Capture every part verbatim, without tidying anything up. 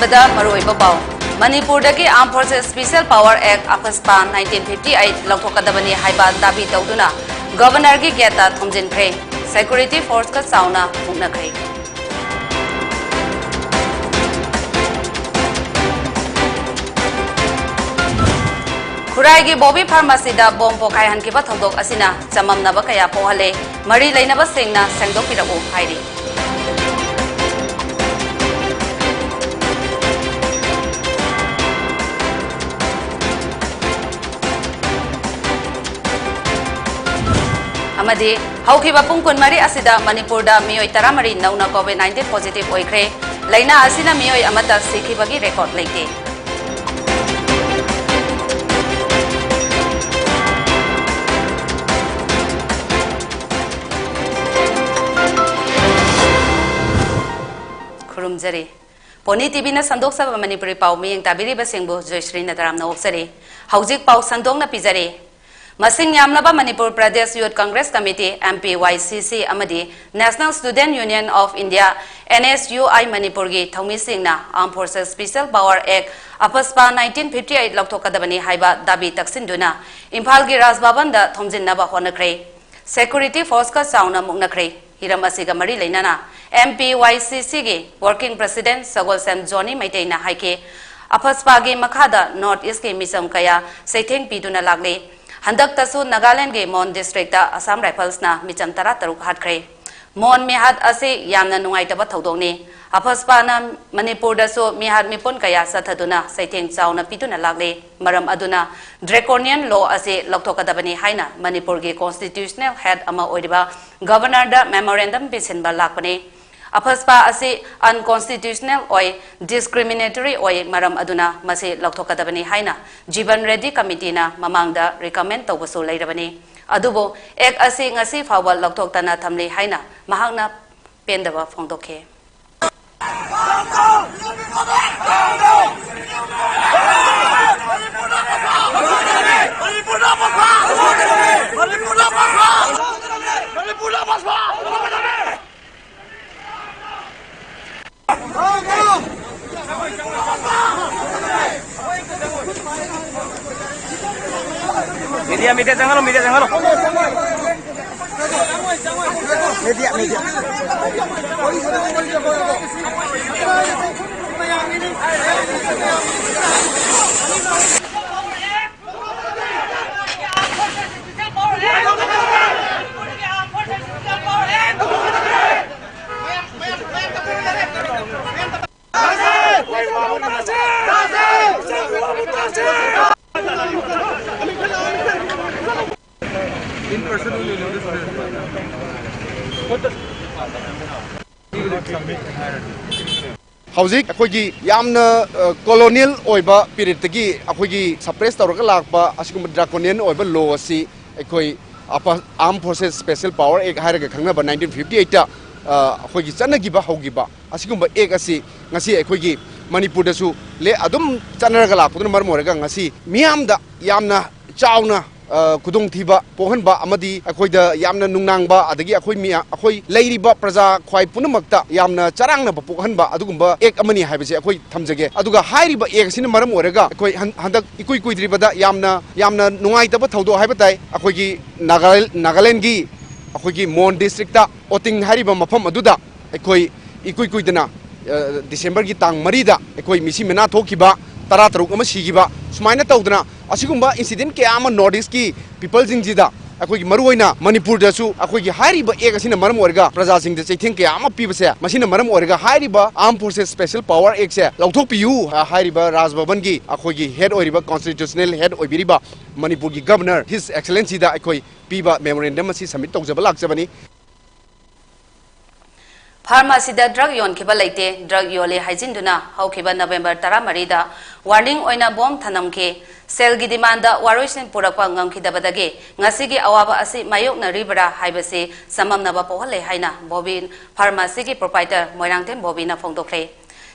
ꯕꯗ ꯃꯔꯨꯑꯣꯏꯕ ꯄꯥꯎ꯫ ꯃꯅꯤꯄꯨꯔꯗꯒꯤ Armed Forces Special Power Act, ꯑꯐꯁꯄꯥ, nineteen fifty eight ꯂꯧꯊꯣꯛꯀꯗꯕꯅꯤ ꯍꯥꯏꯕ ꯗꯥꯕꯤ ꯇꯧꯗꯨꯅ Governorꯒꯤ gateꯇ ꯊꯣꯝꯖꯤꯟꯈ꯭ꯔꯦ꯫ Security forceꯀ ꯆꯥꯎꯅ ꯃꯨꯛꯅꯈ꯭ꯔꯦ꯫ ꯈꯨꯔꯥꯏꯒꯤ ꯕꯣꯕꯤ ꯐꯥꯔꯃꯥꯁꯤꯗ ꯕꯣꯝ ꯄꯣꯈꯥꯏꯍꯟꯈꯤꯕ ꯊꯧꯗꯣꯛ ꯑꯁꯤꯅ ꯆꯃꯝꯅꯕ ꯀꯌꯥ ꯄꯣꯛꯍꯜꯂꯦ꯫ ꯃꯔꯤ ꯂꯩꯅꯕꯁꯤꯡꯅ ꯁꯦꯡꯗꯣꯛꯄꯤꯔꯛꯎ ꯍꯥꯏꯔꯤ꯫ ꯑꯃꯗꯤ ꯍꯧꯈꯤꯕ ꯄꯨꯡ ꯀꯨꯟꯃꯔꯤ ꯑꯁꯤꯗ ꯃꯅꯤꯄꯨꯔꯗ ꯃꯤꯑꯣꯏ ꯇꯔꯥꯃꯔꯤ ꯅꯧꯅ COVID nineteen positive ꯑꯣꯏꯈ꯭ꯔꯦ꯫ ꯂꯥꯏꯅꯥ ꯑꯁꯤꯅ ꯃꯤꯑꯣꯏ ꯑꯃꯠꯇ ꯁꯤꯈꯤꯕꯒꯤ record ꯂꯩꯇꯦ꯫ ꯈꯨꯔꯨꯝꯖꯔꯤ꯫ ꯄꯣꯅꯤ ꯇꯤꯚꯤꯅ ꯁꯟꯗꯣꯛꯆꯕ ꯃꯅꯤꯄꯨꯔꯤ ꯄꯥꯎ ꯃꯤꯠꯌꯦꯡ ꯇꯥꯕꯤꯔꯤꯕꯁꯤꯡꯕꯨ ꯖꯣꯏꯁ꯭ꯔꯤꯅ ꯇꯔꯥꯝꯅ ꯑꯣꯛꯆꯔꯤ꯫ ꯍꯧꯖꯤꯛ ꯄꯥꯎ ꯁꯟꯗꯣꯛꯅ ꯄꯤꯖꯔꯤ꯫ ꯃꯁꯤꯡ ꯌꯥꯝꯂꯕ Manipur Pradesh youth Congress committee, M P Y C C, ꯑꯃꯗꯤ National Student Union of India, N S U I, ꯃꯅꯤꯄꯨꯔꯒꯤ ꯊꯧꯃꯤꯁꯤꯡꯅ Armed Forces Special Power Act, ꯑꯐꯁꯄꯥ, nineteen fifty eight ꯂꯧꯊꯣꯛꯀꯗꯕꯅꯤ ꯍꯥꯏꯕ ꯗꯥꯕꯤ ꯇꯛꯁꯤꯟꯗꯨꯅ ꯏꯝꯐꯥꯜꯒꯤ ꯔꯥꯖ ꯚꯕꯟꯗ ꯊꯣꯝꯖꯤꯟꯅꯕ ꯍꯣꯠꯅꯈ꯭ꯔꯦ꯫ Security forceꯀ ꯆꯥꯎꯅ ꯃꯨꯛꯅꯈ꯭ꯔꯦ꯫ ꯍꯤꯔꯝ ꯑꯁꯤꯒ ꯃꯔꯤ ꯂꯩꯅꯅ M P Y C Cꯒꯤ Working President ꯁꯒꯣꯜꯁꯦꯝ ꯖꯣꯅꯤ ꯃꯩꯇꯩꯅ ꯍꯥꯏꯈꯤ, ꯑꯐꯁꯄꯥꯒꯤ ꯃꯈꯥꯗ North Eastꯀꯤ ꯃꯤꯆꯝ ꯀꯌꯥ ꯆꯩꯊꯦꯡ ꯄꯤꯗꯨꯅ ꯂꯥꯛꯂꯤ꯫ ꯍꯟꯗꯛꯇꯁꯨ ꯅꯥꯒꯥꯂꯦꯟꯗꯒꯤ ꯃꯣꯟ districtꯇ ꯑꯁꯥꯝ ꯔꯥꯏꯐꯜꯁꯅ ꯃꯤꯆꯝ ꯇꯔꯥꯇꯔꯨꯛ ꯍꯥꯠꯈ꯭ꯔꯦ꯫ ꯃꯣꯟ ꯃꯤꯍꯥꯠ ꯑꯁꯤ ꯌꯥꯝꯅ ꯅꯨꯡꯉꯥꯏꯇꯕ ꯊꯧꯗꯣꯛꯅꯤ꯫ ꯑꯐꯁꯄꯥꯅ ꯃꯅꯤꯄꯨꯔꯗꯁꯨ ꯃꯤꯍꯥꯠ ꯃꯤꯄꯨꯟ ꯀꯌꯥ ꯆꯠꯊꯗꯨꯅ ꯆꯩꯊꯦꯡ ꯆꯥꯎꯅ ꯄꯤꯗꯨꯅ ꯂꯥꯛꯂꯤ꯫ ꯃꯔꯝ ꯑꯗꯨꯅ draconian law ꯑꯁꯤ ꯂꯧꯊꯣꯛꯀꯗꯕꯅꯤ ꯍꯥꯏꯅ ꯃꯅꯤꯄꯨꯔꯒꯤ constitutional head ꯑꯃ ꯑꯣꯏꯔꯤꯕ Governorꯗ memorandum ꯄꯤꯁꯤꯟꯕ ꯂꯥꯛꯄꯅꯤ꯫ ꯑꯐꯁꯄꯥ ꯑꯁꯤ unconstitutional ꯑꯣꯏ, discriminatory ꯑꯣꯏ, ꯃꯔꯝ ꯑꯗꯨꯅ ꯃꯁꯤ ꯂꯧꯊꯣꯛꯀꯗꯕꯅꯤ ꯍꯥꯏꯅ ꯖꯤꯕꯟ ꯔꯦꯗꯤ ꯀꯃꯤꯇꯤꯅ ꯃꯃꯥꯡꯗ recommend ꯇꯧꯕꯁꯨ ꯂꯩꯔꯕꯅꯤ꯫ ꯑꯗꯨꯕꯨ Act ꯑꯁꯤ ꯉꯁꯤ ꯐꯥꯎꯕ ꯂꯧꯊꯣꯛꯇꯅ ꯊꯝꯂꯤ ꯍꯥꯏꯅ ꯃꯍꯥꯛꯅ ꯄꯦꯟꯗꯕ ꯐꯣꯡꯗꯣꯛꯈꯤ꯫ Media, media, ꯆꯪꯍꯜꯂꯣ, media, ꯆꯪꯍꯜꯂꯣ. Media, media. ꯍꯧꯖꯤꯛ ꯑꯩꯈꯣꯏꯒꯤ ꯌꯥꯝꯅ, ꯑ, colonial ꯑꯣꯏꯕ periodꯇꯒꯤ ꯑꯩꯈꯣꯏꯒꯤ suppress ꯇꯧꯔꯒ ꯂꯥꯛꯄ ꯑꯁꯤꯒꯨꯝꯕ draconian ꯑꯣꯏꯕ law ꯑꯁꯤ ꯑꯩꯈꯣꯏ ꯑꯄ-, Armed Forces Special Power Act ꯍꯥꯏꯔꯒ ꯈꯪꯅꯕ nineteen fifty eightꯇ, ꯑ, ꯑꯩꯈꯣꯏꯒꯤ ꯆꯠꯅꯈꯤꯕ ꯍꯧꯈꯤꯕ ꯑꯁꯤꯒꯨꯝꯕ act ꯑꯁꯤ ꯉꯁꯤ ꯑꯩꯈꯣꯏꯒꯤ ꯃꯅꯤꯄꯨꯔꯗꯁꯨ ꯂꯦ-, ꯑꯗꯨꯝ ꯆꯠꯅꯔꯒ ꯂꯥꯛꯄꯗꯨꯅ ꯃꯔꯝ ꯑꯣꯏꯔꯒ ꯉꯁꯤ ꯃꯤꯌꯥꯝꯗ ꯌꯥꯝꯅ ꯆꯥꯎꯅ, ꯑ, ꯈꯨꯗꯣꯡꯊꯤꯕ ꯄꯣꯛꯍꯟꯕ ꯑꯃꯗꯤ ꯑꯩꯈꯣꯏꯗ ꯌꯥꯝꯅ ꯅꯨꯡꯅꯥꯡꯕ, ꯑꯗꯒꯤ ꯑꯩꯈꯣꯏ ꯃꯤꯌꯥ-, ꯑꯩꯈꯣꯏ ꯂꯩꯔꯤꯕ ꯄ꯭ꯔꯖꯥ ꯈ꯭ꯋꯥꯏ ꯄꯨꯝꯅꯃꯛꯇ ꯌꯥꯝꯅ ꯆꯔꯥꯡꯅꯕ ꯄꯣꯛꯍꯟꯕ ꯑꯗꯨꯒꯨꯝꯕ act ꯑꯃꯅꯤ ꯍꯥꯏꯕꯁꯦ ꯑꯩꯈꯣꯏ ꯊꯝꯖꯒꯦ꯫ ꯑꯗꯨꯒ ꯍꯥꯏꯔꯤꯕ act ꯑꯁꯤꯅ ꯃꯔꯝ ꯑꯣꯏꯔꯒ ꯑꯩꯈꯣꯏ ꯍꯟ-, ꯍꯟꯗꯛ ꯏꯀꯨꯏ ꯀꯨꯏꯗ꯭ꯔꯤꯕꯗ ꯌꯥꯝꯅ, ꯌꯥꯝꯅ ꯅꯨꯡꯉꯥꯏꯇꯕ ꯊꯧꯗꯣꯛ ꯍꯥꯏꯕ ꯇꯥꯏ꯫ ꯑꯩꯈꯣꯏꯒꯤ ꯅꯥꯒꯥꯂꯦꯟ-, ꯅꯥꯒꯥꯂꯦꯟꯒꯤ ꯑꯩꯈꯣꯏꯒꯤ ꯃꯣꯟ districtꯇ ꯑꯣꯇꯤꯡ ꯍꯥꯏꯔꯤꯕ ꯃꯐꯝ ꯑꯗꯨꯗ ꯑꯩꯈꯣꯏ ꯏꯀꯨꯏ ꯀꯨꯏꯗꯅ, ꯑ, Decemberꯒꯤ ꯇꯥꯡ ꯃꯔꯤꯗ ꯑꯩꯈꯣꯏ ꯃꯤꯁꯤ ꯃꯤꯅꯥ ꯊꯣꯛꯈꯤꯕ, ꯇꯔꯥ ꯇꯔꯨꯛ ꯑꯃ ꯁꯤꯈꯤꯕ, ꯁꯨꯃꯥꯏꯅ ꯇꯧꯗꯅ ꯑꯁꯤꯒꯨꯝꯕ incident ꯀꯌꯥ ꯑꯃ North Eastꯀꯤ peopleꯁꯤꯡꯁꯤꯗ, ꯑꯩꯈꯣꯏꯒꯤ ꯃꯔꯨꯑꯣꯏꯅ ꯃꯅꯤꯄꯨꯔꯗꯁꯨ ꯑꯩꯈꯣꯏꯒꯤ ꯍꯥꯏꯔꯤꯕ act ꯑꯁꯤꯅ ꯃꯔꯝ ꯑꯣꯏꯔꯒ ꯄ꯭ꯔꯖꯥꯁꯤꯡꯗ ꯆꯩꯊꯦꯡ ꯀꯌꯥ ꯑꯃ ꯄꯤꯕꯁꯦ, ꯃꯁꯤꯅ ꯃꯔꯝ ꯑꯣꯏꯔꯒ ꯍꯥꯏꯔꯤꯕ Armed Forces Special Power Actꯁꯦ ꯂꯧꯊꯣꯛꯄꯤꯌꯨ꯫ ꯍꯥꯏꯔꯤꯕ ꯔꯥꯖ ꯚꯕꯟꯒꯤ ꯑꯩꯈꯣꯏꯒꯤ head ꯑꯣꯏꯔꯤꯕ, constitutional head ꯑꯣꯏꯕꯤꯔꯤꯕ ꯃꯅꯤꯄꯨꯔꯒꯤ Governor His Excellencyꯗ ꯑꯩꯈꯣꯏ ꯄꯤꯕ memorandum ꯑꯁꯤ submit ꯇꯧꯖꯕ ꯂꯥꯛꯆꯕꯅꯤ꯫ ꯐꯥꯔꯃꯥꯁꯤꯗ ꯗ꯭ꯔꯒ ꯌꯣꯟꯈꯤꯕ ꯂꯩꯇꯦ, ꯗ꯭ꯔꯒ ꯌꯣꯜꯂꯤ ꯍꯥꯏꯖꯤꯟꯗꯨꯅ ꯍꯧꯈꯤꯕ ꯅꯕꯦꯝꯕꯔ ꯇꯔꯥꯃꯔꯤꯗ ꯋꯥꯔꯅꯤꯡ ꯑꯣꯏꯅ ꯕꯣꯝ ꯊꯅꯝꯈꯤ꯫ ꯁꯦꯜꯒꯤ ꯗꯤꯃꯥꯟꯗ ꯋꯥꯔꯣꯏꯁꯤꯟ ꯄꯨꯔꯛꯄ ꯉꯝꯈꯤꯗꯕꯗꯒꯤ ꯉꯁꯤꯒꯤ ꯑꯋꯥꯕ ꯑꯁꯤ ꯃꯥꯌꯣꯛꯅꯔꯤꯕ꯭ꯔꯥ ꯍꯥꯏꯕꯁꯤ ꯆꯃꯝꯅꯕ ꯄꯣꯛꯍꯜꯂꯦ ꯍꯥꯏꯅ ꯕꯣꯕꯤ ꯐꯥꯔꯃꯥꯁꯤꯒꯤ proprietor ꯃꯣꯏꯔꯥꯡꯊꯦꯝ ꯕꯣꯕꯤꯅ ꯐꯣꯡꯗꯣꯛꯈ꯭ꯔꯦ꯫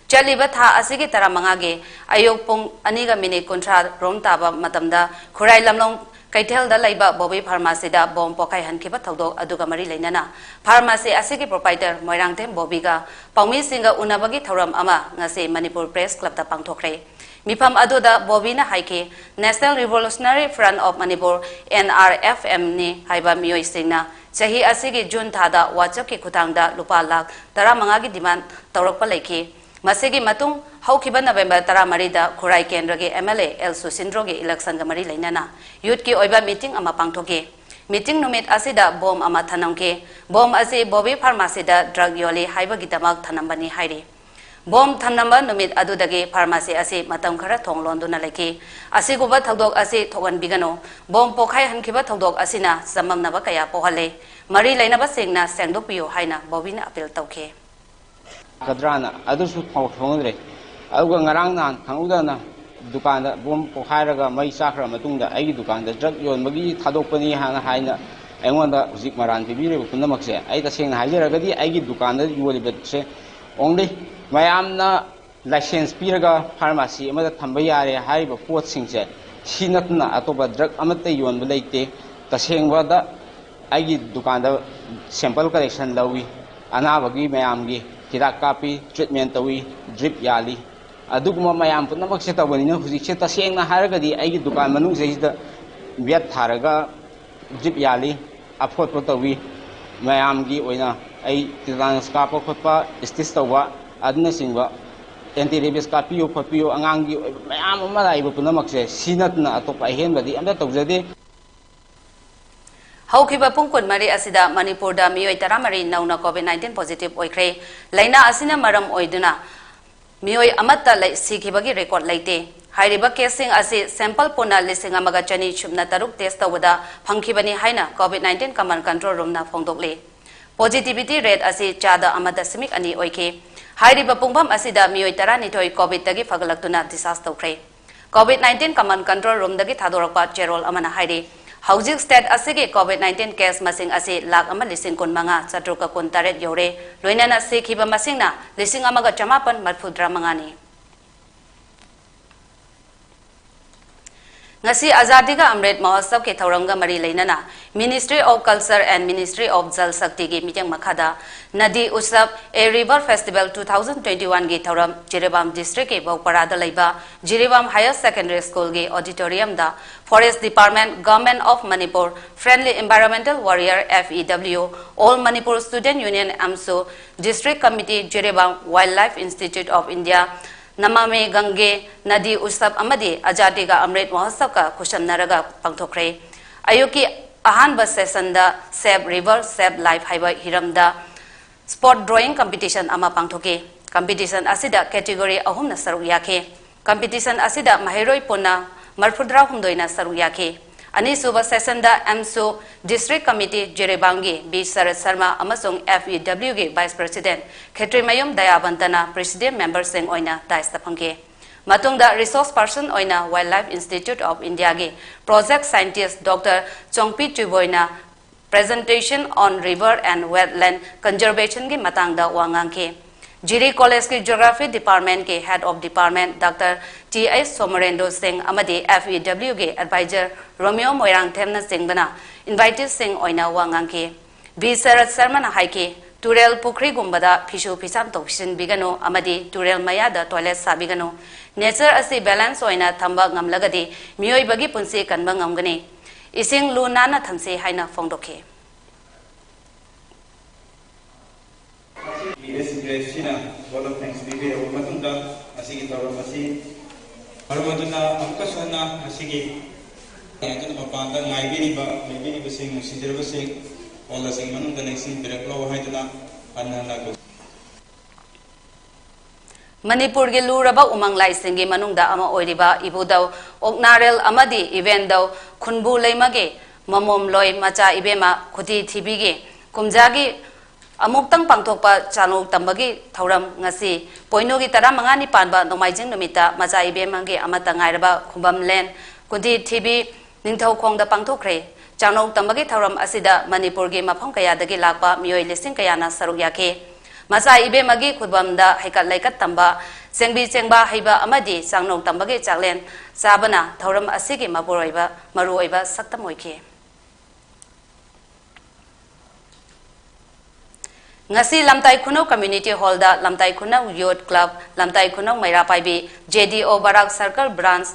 ꯆꯠꯂꯤꯕ ꯊꯥ ꯑꯁꯤꯒꯤ ꯇꯔꯥꯃꯉꯥꯒꯤ ꯑꯌꯨꯛ ꯄꯨꯡ ꯑꯅꯤꯒ ꯃꯤꯅꯤꯠ ꯀꯨꯟꯊ꯭ꯔꯥ ꯔꯣꯝ ꯇꯥꯕ ꯃꯇꯝꯗ ꯈꯨꯔꯥꯏ ꯂꯝꯂꯣꯡ ꯀꯩꯊꯦꯜꯗ ꯂꯩꯕ ꯕꯣꯕꯤ ꯐꯥꯔꯃꯥꯁꯤꯗ ꯕꯣꯝ ꯄꯣꯈꯥꯏꯍꯟꯈꯤꯕ ꯊꯧꯗꯣꯛ ꯑꯗꯨꯒ ꯃꯔꯤ ꯂꯩꯅꯅ ꯐꯥꯔꯃꯥꯁꯤ ꯑꯁꯤꯒꯤ proprietor ꯃꯣꯏꯔꯥꯡꯊꯦꯝ ꯕꯣꯕꯤꯒ ꯄꯥꯎꯃꯤꯁꯤꯡꯒ ꯎꯅꯕꯒꯤ ꯊꯧꯔꯝ ꯑꯃ ꯉꯁꯤ ꯃꯅꯤꯄꯨꯔ Press Clubꯇ ꯄꯥꯡꯊꯣꯛꯈ꯭ꯔꯦ꯫ ꯃꯤꯐꯝ ꯑꯗꯨꯗ ꯕꯣꯕꯤꯅ ꯍꯥꯏꯈꯤ, National Revolutionary Front of Manipur, N R F M ꯅꯤ ꯍꯥꯏꯕ ꯃꯤꯑꯣꯏꯁꯤꯡꯅ ꯆꯍꯤ ꯑꯁꯤꯒꯤ ꯖꯨꯟ ꯊꯥꯗ WhatsApp ꯀꯤ ꯈꯨꯠꯊꯥꯡꯗ ꯂꯨꯄꯥ ꯂꯥꯈ ꯇꯔꯥꯃꯉꯥꯒꯤ demand ꯇꯧꯔꯛꯄ ꯂꯩꯈꯤ꯫ ꯃꯁꯤꯒꯤ ꯃꯇꯨꯡ ꯍꯧꯈꯤꯕ November ꯇꯔꯥꯃꯔꯤꯗ ꯈꯨꯔꯥꯏ ꯀꯦꯟꯗ꯭ꯔꯒꯤ M L A L ꯁꯨꯁꯤꯟꯗ꯭ꯔꯣꯒꯤ election ꯒ ꯃꯔꯤ ꯂꯩꯅꯅ youth ꯀꯤ ꯑꯣꯏꯕ meeting ꯑꯃ ꯄꯥꯡꯊꯣꯛꯈꯤ꯫ Meeting ꯅꯨꯃꯤꯠ ꯑꯁꯤꯗ bomb ꯑꯃ ꯊꯅꯝꯈꯤ꯫ Bomb ꯑꯁꯤ ꯕꯣꯕꯤ pharmacy ꯗ drug ꯌꯣꯜꯂꯤ ꯍꯥꯏꯕꯒꯤꯗꯃꯛ ꯊꯅꯝꯕꯅꯤ ꯍꯥꯏꯔꯤ꯫ Bomb ꯊꯝꯂꯝꯕ ꯅꯨꯃꯤꯠ ꯑꯗꯨꯗꯒꯤ pharmacy ꯑꯁꯤ ꯃꯇꯝ ꯈꯔ ꯊꯣꯡ ꯂꯣꯟꯗꯨꯅ ꯂꯩꯈꯤ꯫ ꯑꯁꯤꯒꯨꯝꯕ ꯊꯧꯗꯣꯛ ꯑꯁꯤ ꯊꯣꯛꯍꯟꯕꯤꯒꯅꯨ꯫ Bomb ꯄꯣꯈꯥꯏꯍꯟꯈꯤꯕ ꯊꯧꯗꯣꯛ ꯑꯁꯤꯅ ꯆꯃꯝꯅꯕ ꯀꯌꯥ ꯄꯣꯛꯍꯜꯂꯦ꯫ ꯃꯔꯤ ꯂꯩꯅꯕꯁꯤꯡꯅ ꯁꯦꯡꯗꯣꯛꯄꯤꯌꯨ ꯍꯥꯏꯅ ꯕꯣꯕꯤꯅ appeal ꯇꯧꯈꯤ꯫ ꯀꯗ꯭ꯔꯥꯅ ꯑꯗꯨꯁꯨ ꯐꯥꯎ ꯐꯪꯍꯧꯗ꯭ꯔꯦ꯫ ꯑꯗꯨꯒ ꯉꯔꯥꯡ ꯅꯍꯥꯟ ꯈꯪꯍꯧꯗꯅ ꯗꯨꯀꯥꯟꯗ bomb ꯄꯣꯈꯥꯏꯔꯒ ꯃꯩ ꯆꯥꯈ꯭ꯔ ꯃꯇꯨꯡꯗ ꯑꯩꯒꯤ ꯗꯨꯀꯥꯟꯗ drug ꯌꯣꯟꯕꯒꯤ ꯊꯥꯗꯣꯛꯄꯅꯤ ꯍꯥꯏꯅ ꯍꯥꯏꯅ ꯑꯩꯉꯣꯟꯗ ꯍꯧꯖꯤꯛ ꯃꯔꯥꯟ ꯄꯤꯕꯤꯔꯤꯕ ꯄꯨꯝꯅꯃꯛꯁꯦ, ꯑꯩ ꯇꯁꯦꯡꯅ ꯍꯥꯏꯖꯔꯒꯗꯤ ꯑꯩꯒꯤ ꯗꯨꯀꯥꯟꯗ ꯌꯣꯜꯂꯤꯕꯁꯦ only ꯃꯌꯥꯝꯅ license ꯄꯤꯔꯒ pharmacy ꯑꯃꯗ ꯊꯝꯕ ꯌꯥꯔꯦ ꯍꯥꯏꯔꯤꯕ ꯄꯣꯠꯁꯤꯡꯁꯦ, ꯁꯤ ꯅꯠꯇꯅ ꯑꯇꯣꯞꯄ drug ꯑꯃꯠꯇ ꯌꯣꯟꯕ ꯂꯩꯇꯦ꯫ ꯇꯁꯦꯡꯕꯗ ꯑꯩꯒꯤ ꯗꯨꯀꯥꯟꯗ sample collection ꯂꯧꯏ, ꯑꯅꯥꯕꯒꯤ ꯃꯌꯥꯝꯒꯤ ꯍꯤꯗꯥꯛ ꯀꯥꯞꯄꯤ, treatment ꯇꯧꯏ, drip ꯌꯥꯜꯂꯤ꯫ ꯑꯗꯨꯒꯨꯝꯕ ꯃꯌꯥꯝ ꯄꯨꯝꯅꯃꯛꯁꯦ ꯇꯧꯕꯅꯤꯅ ꯍꯧꯖꯤꯛꯁꯦ ꯇꯁꯦꯡꯅ ꯍꯥꯏꯔꯒꯗꯤ ꯑꯩꯒꯤ ꯗꯨꯀꯥꯟ ꯃꯅꯨꯡꯁꯤꯗ ꯕꯦꯠ ꯊꯥꯔꯒ drip ꯌꯥꯜꯂꯤ, ꯑꯐꯣꯠꯄ ꯇꯧꯏ꯫ ꯃꯌꯥꯝꯒꯤ ꯑꯣꯏꯅ ꯑꯩ tetanus ꯀꯥꯞꯄ ꯈꯣꯠꯄ, stitch ꯇꯧꯕ ꯑꯗꯨꯅꯆꯤꯡꯕ, anti rabies ꯀꯥꯞꯄꯤꯌꯨ ꯈꯣꯠꯄꯤꯌꯨ, ꯑꯉꯥꯡꯒꯤ ꯑꯣꯏꯕ ꯃꯌꯥꯝ ꯑꯃ ꯂꯥꯛꯏꯕ ꯄꯨꯝꯅꯃꯛꯁꯦ ꯁꯤ ꯅꯠꯇꯅ ꯑꯇꯣꯞꯄ ꯑꯍꯦꯟꯕꯗꯤ ꯑꯝꯇ ꯇꯧꯖꯗꯦ꯫ ꯍꯧꯈꯤꯕ ꯄꯨꯡ ꯀꯨꯟꯃꯔꯤ ꯑꯁꯤꯗ ꯃꯅꯤꯄꯨꯔꯗ ꯃꯤꯑꯣꯏ ꯇꯔꯥꯃꯔꯤ ꯅꯧꯅ COVID nineteen positive ꯑꯣꯏꯈ꯭ꯔꯦ꯫ ꯂꯥꯏꯅꯥ ꯑꯁꯤꯅ ꯃꯔꯝ ꯑꯣꯏꯗꯨꯅ ꯃꯤꯑꯣꯏ ꯑꯃꯠꯇ ꯂꯩ-, ꯁꯤꯈꯤꯕꯒꯤ record ꯂꯩꯇꯦ꯫ ꯍꯥꯏꯔꯤꯕ caseꯁꯤꯡ ꯑꯁꯤ sample ꯄꯨꯟꯅ ꯂꯤꯁꯤꯡ ꯑꯃꯒ ꯆꯅꯤ ꯁꯨꯞꯅ ꯇꯔꯨꯛ test ꯇꯧꯕꯗ ꯐꯪꯈꯤꯕꯅꯤ ꯍꯥꯏꯅ COVID nineteen Command Control Roomꯅ ꯐꯣꯡꯗꯣꯛꯂꯤ꯫ Positivity rate ꯑꯁꯤ ꯆꯥꯗ ꯑꯃ ꯗꯁꯃꯤꯛ ꯑꯅꯤ ꯑꯣꯏꯈꯤ꯫ ꯍꯥꯏꯔꯤꯕ ꯄꯨꯡꯐꯝ ꯑꯁꯤꯗ ꯃꯤꯑꯣꯏ ꯇꯔꯥꯅꯤꯊꯣꯏ COVIDꯇꯒꯤ ꯐꯒꯠꯂꯛꯇꯨꯅ discharge ꯇꯧꯈ꯭ꯔꯦ꯫ COVID nineteen Command Control Roomꯗꯒꯤ ꯊꯥꯗꯣꯔꯛꯄ ꯆꯦꯔꯣꯜ ꯑꯃꯅ ꯍꯥꯏꯔꯤ, ꯍꯧꯖꯤꯛ state ꯑꯁꯤꯒꯤ COVID nineteen case ꯃꯁꯤꯡ ꯑꯁꯤ ꯂꯥꯈ ꯑꯃ ꯂꯤꯁꯤꯡ ꯀꯨꯟꯃꯉꯥ ꯆꯥꯇ꯭ꯔꯨꯛꯀ ꯀꯨꯟꯇꯔꯦꯠ ꯌꯧꯔꯦ꯫ ꯂꯣꯏꯅꯅ ꯁꯤꯈꯤꯕ ꯃꯁꯤꯡꯅ ꯂꯤꯁꯤꯡ ꯑꯃꯒ ꯆꯃꯥꯄꯟ ꯃꯔꯤꯐꯨꯇꯔꯥ ꯃꯉꯥꯅꯤ꯫ ꯉꯁꯤ ꯑꯖꯥꯗꯤ ꯀꯥ ꯑꯃ꯭ꯔꯤꯠ ꯃꯍꯣꯠꯁꯕꯀꯤ ꯊꯧꯔꯝꯒ ꯃꯔꯤ ꯂꯩꯅꯅ Ministry of Culture and Ministry of Jal Shaktiꯒꯤ ꯃꯤꯠꯌꯦꯡ ꯃꯈꯥꯗ ꯅꯗꯤ ꯎꯠꯁꯕ, A River Festival two thousand twenty-oneꯒꯤ ꯊꯧꯔꯝ ꯖꯤꯔꯤꯕꯥꯝ districtꯀꯤ ꯕꯧꯄꯔꯥꯗ ꯂꯩꯕ Jiribam Higher Secondary Schoolꯒꯤ auditoriumꯗ Forest Department, Government of Manipur, Friendly Environmental Warrior, F E W, All Manipur Student Union, AMSU, District Committee, Jiribam Wildlife Institute of India, Namami Gange Nadi Utsav ꯑꯃꯗꯤ ꯑꯖꯥꯗꯤ ꯀꯥ ꯑꯃ꯭ꯔꯤꯠ ꯃꯍꯣꯠꯁꯕꯀ ꯈꯨꯠꯁꯝꯅꯔꯒ ꯄꯥꯡꯊꯣꯛꯈ꯭ꯔꯦ꯫ ꯑꯌꯨꯛꯀꯤ ꯑꯍꯥꯟꯕ sessionꯗ Save River, Save Life ꯍꯥꯏꯕ ꯍꯤꯔꯝꯗ spot drawing competition ꯑꯃ ꯄꯥꯡꯊꯣꯛꯈꯤ꯫ Competition ꯑꯁꯤꯗ category ꯑꯍꯨꯝꯅ ꯁꯔꯨꯛ ꯌꯥꯈꯤ꯫ Competition ꯑꯁꯤꯗ ꯃꯍꯩꯔꯣꯏ ꯄꯨꯟꯅ ꯃꯔꯤꯐꯨꯇꯔꯥꯍꯨꯝꯗꯣꯏꯅ ꯁꯔꯨꯛ ꯌꯥꯈꯤ꯫ ꯑꯅꯤꯁꯨꯕ sessionꯗ AMSU District Committee ꯖꯤꯔꯤꯕꯥꯝꯒꯤ ꯕꯤ ꯁꯔꯠ ꯁꯔꯃ ꯑꯃꯁꯨꯡ F E Wꯒꯤ Vice President ꯈꯦꯇ꯭ꯔꯤꯃꯌꯨꯝ ꯗꯌꯥꯕꯟꯇꯅ president memberꯁꯤꯡ ꯑꯣꯏꯅ daistaꯐꯝꯈꯤ꯫ ꯃꯇꯨꯡꯗ resource person ꯑꯣꯏꯅ Wildlife Institute of Indiaꯒꯤ project scientist Doctor ꯆꯣꯡꯄꯤ ꯆꯨꯕꯣꯏꯅ Presentation on River and Wetland Conservationꯒꯤ ꯃꯇꯥꯡꯗ ꯋꯥ ꯉꯥꯡꯈꯤ꯫ ꯖꯤꯔꯤ Collegeꯀꯤ Geography Departmentꯀꯤ Head of Department Doctor T H ꯁꯣꯃꯔꯦꯟꯗ꯭ꯔꯣ ꯁꯤꯡ ꯑꯃꯗꯤ F E Wꯒꯤ Advisor ꯔꯣꯃꯤꯌꯣ ꯃꯣꯏꯔꯥꯡꯊꯦꯝꯅꯆꯤꯡꯕꯅ inviteeꯁꯤꯡ ꯑꯣꯏꯅ ꯋꯥ ꯉꯥꯡꯈꯤ꯫ ꯕꯤ ꯁꯔꯠ ꯁꯔꯃꯅ ꯍꯥꯏꯈꯤ, ꯇꯨꯔꯦꯜ ꯄꯨꯈ꯭ꯔꯤꯒꯨꯝꯕꯗ ꯐꯤꯁꯨ ꯐꯤꯁꯥꯝ ꯇꯧꯁꯤꯟꯕꯤꯒꯅꯨ ꯑꯃꯗꯤ ꯇꯨꯔꯦꯜ ꯃꯌꯥꯗ toilet ꯁꯥꯕꯤꯒꯅꯨ꯫ Nature ꯑꯁꯤ balance ꯑꯣꯏꯅ ꯊꯝꯕ ꯉꯝꯂꯒꯗꯤ ꯃꯤꯑꯣꯏꯕꯒꯤ ꯄꯨꯟꯁꯤ ꯀꯟꯕ ꯉꯝꯒꯅꯤ꯫ ꯏꯁꯤꯡ ꯂꯨ ꯅꯥꯟꯅ ꯊꯝꯁꯤ ꯍꯥꯏꯅ ꯐꯣꯡꯗꯣꯛꯈꯤ꯫ Miss Graceꯁꯤꯅ vote of thanks ꯄꯤꯕꯤꯔꯕ ꯃꯇꯨꯡꯗ ꯉꯁꯤꯒꯤ ꯊꯧꯔꯝ ꯑꯁꯤ ꯃꯔꯝ ꯑꯗꯨꯅ ꯑꯃꯨꯛꯀꯁꯨ ꯍꯟꯅ ꯉꯁꯤꯒꯤ ꯑꯗꯨꯅ ꯃꯄꯥꯟꯗ ꯉꯥꯏꯕꯤꯔꯤꯕ, ꯉꯥꯏꯕꯤꯔꯤꯕꯁꯤꯡ, ꯅꯨꯡꯁꯤꯖꯔꯕꯁꯤꯡ, ꯍꯣꯜ ꯑꯁꯤꯒꯤ ꯃꯅꯨꯡꯗ ꯂꯦꯡꯁꯤꯟꯕꯤꯔꯛꯂꯣ ꯍꯥꯏꯗꯨꯅ ꯍꯟꯅ ꯍꯟꯅ ꯀꯧꯖꯔꯤ꯫ ꯃꯅꯤꯄꯨꯔꯒꯤ ꯂꯨꯔꯕ ꯎꯃꯪ ꯂꯥꯏꯁꯤꯡꯒꯤ ꯃꯅꯨꯡꯗ ꯑꯃ ꯑꯣꯏꯔꯤꯕ ꯏꯕꯨꯙꯧ ꯑꯣꯛꯅꯥꯔꯦꯜ ꯑꯃꯗꯤ ꯏꯕꯦꯟꯗꯧ ꯈꯨꯟꯕꯨ ꯂꯩꯃꯒꯤ ꯃꯃꯣꯝꯂꯣꯏ ꯃꯆꯥ ꯏꯕꯦꯝꯃ ꯈꯨꯗꯤ ꯊꯤꯕꯤꯒꯤ ꯀꯨꯝꯖꯥꯒꯤ ꯑꯃꯨꯛꯇꯪ ꯄꯥꯡꯊꯣꯛꯄ ꯆꯥꯅꯣꯛ ꯇꯝꯕꯒꯤ ꯊꯧꯔꯝ ꯉꯁꯤ ꯄꯣꯏꯅꯨꯒꯤ ꯇꯔꯥꯃꯉꯥꯅꯤ ꯄꯥꯟꯕ ꯅꯣꯡꯃꯥꯏꯖꯤꯡ ꯅꯨꯃꯤꯠꯇ ꯃꯆꯥ ꯏꯕꯦꯝꯃꯒꯤ ꯑꯃꯠꯇ ꯉꯥꯏꯔꯕ ꯈꯨꯕꯝꯂꯦꯟ ꯈꯨꯗꯤ ꯊꯤꯕꯤ ꯅꯤꯡꯊꯧꯈꯣꯡꯗ ꯄꯥꯡꯊꯣꯛꯈ꯭ꯔꯦ꯫ ꯆꯥꯅꯣꯛ ꯇꯝꯕꯒꯤ ꯊꯧꯔꯝ ꯑꯁꯤꯗ ꯃꯅꯤꯄꯨꯔꯒꯤ ꯃꯐꯝ ꯀꯌꯥꯗꯒꯤ ꯂꯥꯛꯄ ꯃꯤꯑꯣꯏ ꯂꯤꯁꯤꯡ ꯀꯌꯥꯅ ꯁꯔꯨꯛ ꯌꯥꯈꯤ꯫ ꯃꯆꯥ ꯏꯕꯦꯝꯃꯒꯤ ꯈꯨꯕꯝꯗ ꯍꯩꯀꯠ ꯂꯩꯀꯠ ꯇꯝꯕ, ꯆꯦꯡꯕꯤ ꯆꯦꯡꯕꯥ ꯍꯩꯕ ꯑꯃꯗꯤ ꯆꯥꯛꯅꯧ ꯇꯝꯕꯒꯤ ꯆꯥꯛꯂꯦꯟ ꯆꯥꯕꯅ ꯊꯧꯔꯝ ꯑꯁꯤꯒꯤ ꯃꯄꯨꯔꯣꯏꯕ ꯃꯔꯨꯑꯣꯏꯕ ꯁꯛꯇꯝ ꯑꯣꯏꯈꯤ꯫ ꯉꯁꯤ ꯂꯝꯇꯥꯏ ꯈꯨꯅꯧ Community Hall ꯗ ꯂꯝꯇꯥꯏ ꯈꯨꯅꯧ Youth Club, ꯂꯝꯇꯥꯏ ꯈꯨꯅꯧ ꯃꯩꯔꯥ ꯄꯥꯏꯕꯤ, J D O ꯕꯔꯥꯛ Circle Branch,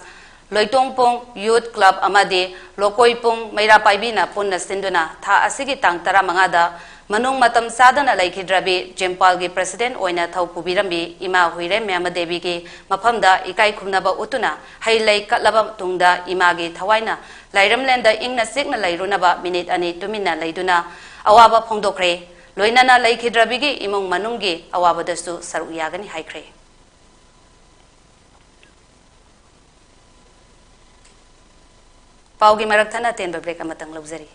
ꯂꯣꯏꯇꯣꯡꯄꯣꯡ Youth Club ꯑꯃꯗꯤ ꯂꯣꯀꯣꯏꯄꯣꯡ ꯃꯩꯔꯥ ꯄꯥꯏꯕꯤꯅ ꯄꯨꯟꯅ ꯁꯤꯟꯗꯨꯅ ꯊꯥ ꯑꯁꯤꯒꯤ ꯇꯥꯡ ꯇꯔꯥꯃꯉꯥꯗ ꯃꯅꯨꯡ ꯃꯇꯝ ꯆꯥꯗꯅ ꯂꯩꯈꯤꯗ꯭ꯔꯕꯤ ꯖꯤꯝꯄꯥꯜꯒꯤ President ꯑꯣꯏꯅ ꯊꯧ ꯄꯨꯕꯤꯔꯝꯕꯤ ꯏꯃꯥ ꯍꯨꯏꯔꯦꯝ ꯃꯦꯃ ꯗꯦꯕꯤꯒꯤ ꯃꯐꯝꯗ ꯏꯀꯥꯏ ꯈꯨꯝꯅꯕ ꯎꯠꯇꯨꯅ ꯍꯩ ꯂꯩ ꯀꯠꯂꯕ ꯇꯨꯡꯗ ꯏꯃꯥꯒꯤ ꯊꯋꯥꯏꯅ ꯂꯥꯏꯔꯝꯂꯦꯟꯗ ꯏꯪꯅ ꯆꯤꯛꯅ ꯂꯩꯔꯨꯅꯕ ꯃꯤꯅꯤꯠ ꯑꯅꯤ ꯇꯨꯃꯤꯟꯅ ꯂꯩꯗꯨꯅ ꯑꯋꯥꯕ ꯐꯣꯡꯗꯣꯛꯈ꯭ꯔꯦ꯫ ꯂꯣꯏꯅꯅ ꯂꯩꯈꯤꯗ꯭ꯔꯕꯤꯒꯤ ꯏꯃꯨꯡ ꯃꯅꯨꯡꯒꯤ ꯑꯋꯥꯕꯗꯁꯨ ꯁꯔꯨꯛ ꯌꯥꯒꯅꯤ ꯍꯥꯏꯈ꯭ꯔꯦ꯫ ꯄꯥꯎꯒꯤ ꯃꯔꯛ ꯊꯠꯅ ꯑꯇꯦꯟꯕ break ꯑꯃꯇꯪ ꯂꯧꯖꯔꯤ꯫